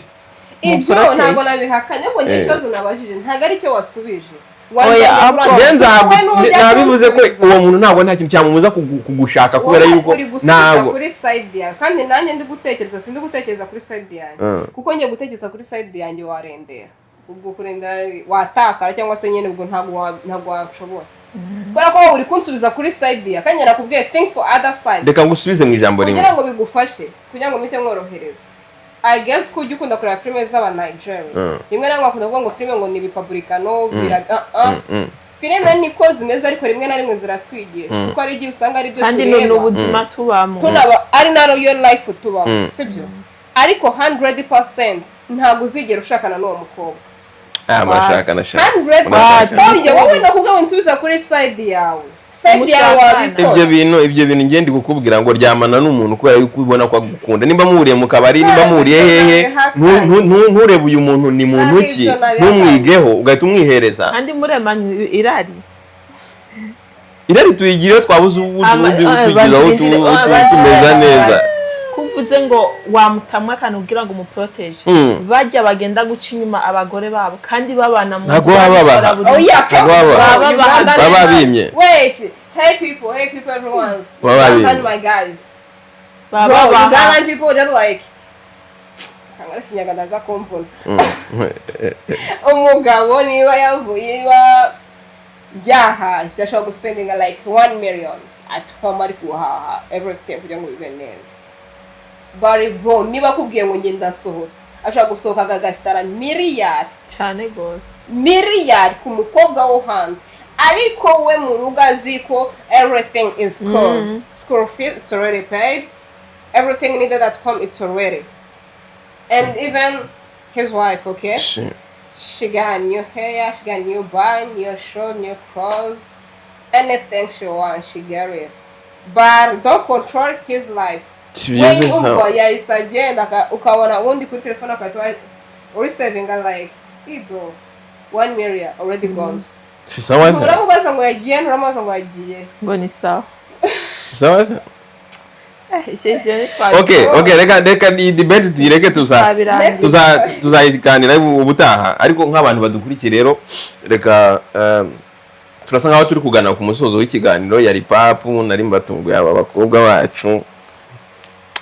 Ibyo Umuprotège. ntabwo nabihakanye, ahubwo njye ikibazo nabajije ntabwo ari cyo wasubije. Oya, ahubwo- Njye Wowe nujya nabivuze ko kunsubiza. uwo muntu ntabwo nta kintu cyamubuza kugushaka kubera Wowe yuko uri gusubiza ntabwo kuri side yawe, kandi nanjye ndi gutekereza, sindi gutekereza kuri side yanjye, kuko ngiye gutekereza kuri side yanjye warendera, ubwo kurendera watakara, cyangwa se nyine ubwo ntabwo washobora, kubera ko wowe uri kunsubiza kuri side yawe, kandi nakubwiye think for other side. Reka ngusubize mu ijambo rimwe. Kugira ngo bigufashe, kugira ngo mpite mworohereza, I guess ko ujya ukunda kureba filime z'aba Nigeria. Rimwe na rimwe bakunda kuvuga ngo filime ngo ni ibipaburikano bira ah, ah. Filime niko zimeze, ariko rimwe na rimwe ziratwigisha, kuko hari igihe usanga ari byo Kandi ni tureba n'ubuzima tubamo. Tunaba ari nayo life tubamo, sibyo? Ariko 100% ntabwo uzigera ushakana n'uwo mukobwa. Ah, murashaka, nashaka. 100. Murashaka. Oya, wowe nakubwiye ngo nsubiza kuri side yawe, side yawe. Mushakana. Wabikora. Ibyo bintu ngende kukubwira ngo ryamana n'umuntu kubera yuko ubona ko agukunda, nimba muhuriye mu kabari, nimba muhuriye hehe, nturebe uyu muntu ni muntu Ntabwo ki, ibyo nabihakanye. ntumwigeho ugahita umwihereza. Kandi muremanye irari. Irari tuyigira iyo twabuze ubundi tugize aho tumeze neza. Kuvuze ngo wamutamwa akantu kugira ngo umuprotège, bajya bagenda guca inyuma abagore babo kandi babana mu Ntabwo nzu, baba babaha. babikora buri Oh yeah, Ntabwo baba Baba baba bimye. Wait, hey people, hey people, everyone. Baba Ugandan bimye. my guys. Baba Bro, babaha. Ugandan people just like kangara Ikinyarwanda aza kumvuna. Umugabo niba yavuye, niba yahashye, ashobora guspendinga like 1 million at home, ari guhaha everything kugira ngo bibe neza. But bro, niba akubwiye ngo ngenda ndasohotse, ashobora gusohoka akagasitara miliyari. Cyane rwose. Miliyari ku mukobwa wo hanze, ariko we mu rugo azi ko everything is cool. School fees it's already paid, everything needed at home it's already, and even his wife, okay, she got new hair, she got new bag, new shoe, new clothes, anything she wants she get it, but don't control his life. Si We byiza. Umva, yahise agenda ukabona ubundi kuri telefone akahita uri savinga like, hey bro, 1 million already goes. Si sawa se? Uramubaza ngo yagiye, nturamubaza ngo yagiye. Ngo ni sawa. Si sawa se? Ivyo ntitwabi Okay, reka iyi debate tuyireke, twabirangiza. Tuzayiganira ubutaha. Ariko nk'abantu badukurikiye rero, reka turasa nkaho turi kugana ku musozo w'ikiganiro. Yari papu, nari mbatunguye aba bakobwa bacu,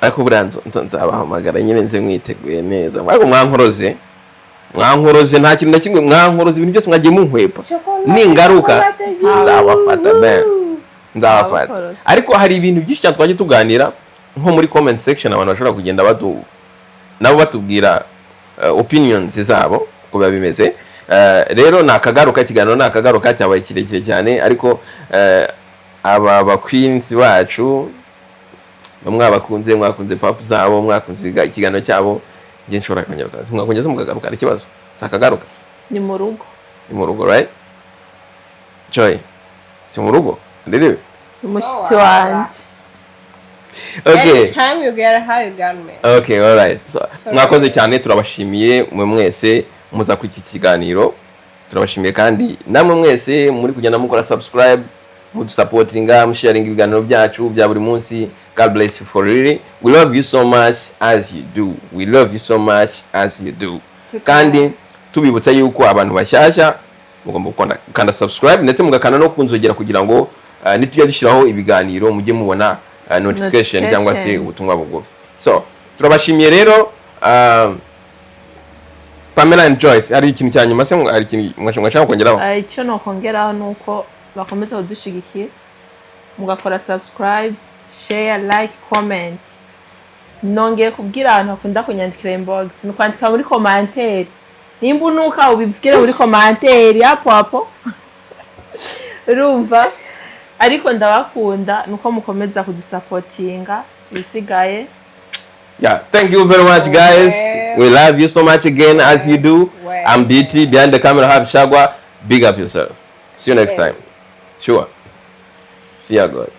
ariko buriya nzabahamagara nyine nze mwiteguye neza. Ariko mwankoroze, mwankoroze, nta kintu na kimwe mwankoroze, ibintu byose mwagiye munkwepa. Ningaruka nzabafata ben, nzabafata. Nzabakoroza. Ariko hari ibintu byinshi cyane twagiye tuganira, nko muri comment section abantu bashobora kugenda badu nabo batubwira opinions zabo uko biba bimeze. Rero ni akagaruka, ikiganiro ni akagaruka, cyabaye kirekire cyane, ariko aba ba queens bacu mwabakunze, mwakunze pap zabo, mwakunze ikiganiro cyabo. Njye nshobora kongera, mwakongeza mukagaruka, hari ikibazo? Si akagaruka? Ni mu rugo. Ni mu rugo, right? Joy, si mu rugo rero. Ni umushyitsi Oh, wanje. Okay. Anytime you get her, you got me. Okay, alright. So, Sorry. mwakoze cyane, turabashimiye mwe mwese muza kuri iki kiganiro. Turabashimiye kandi namwe mwese muri kugenda mukora subscribe, mudusupportinga, musharinga ibiganiro byacu bya buri munsi. God bless you for really. We love you so much as you do. We love you so much as you do. Kandi tubibutsa yuko abantu bashyashya mugomba gukanda subscribe, ndetse mugakanda no kunzogera kugira ngo nitujya dushyiraho ibiganiro mujye mubona notification cyangwa se Notification. ubutumwa bugufi. So turabashimiye rero. Pamela and Joyce, hari ikintu cya nyuma se, hari ikintu mwashaka kongeraho? Icyo nokongeraho ni uko bakomeza kudushyigikira, mugakora subscribe, share, like, comment. Nongeye kubwira abantu bakunda kunyandikira inbox, ni ukwandika muri commentaire. Nimba unuka, ubivugire muri commentaire hapo hapo, urumva? Ariko ndabakunda, ni uko mukomeza kudusupportinga, ibisigaye. Yeah, thank you very much, guys. We love you so much again, as you do. Well. I'm DT. Behind the camera have Shagwa. Big up yourself. See you next Yeah. time. Sure. Fear God.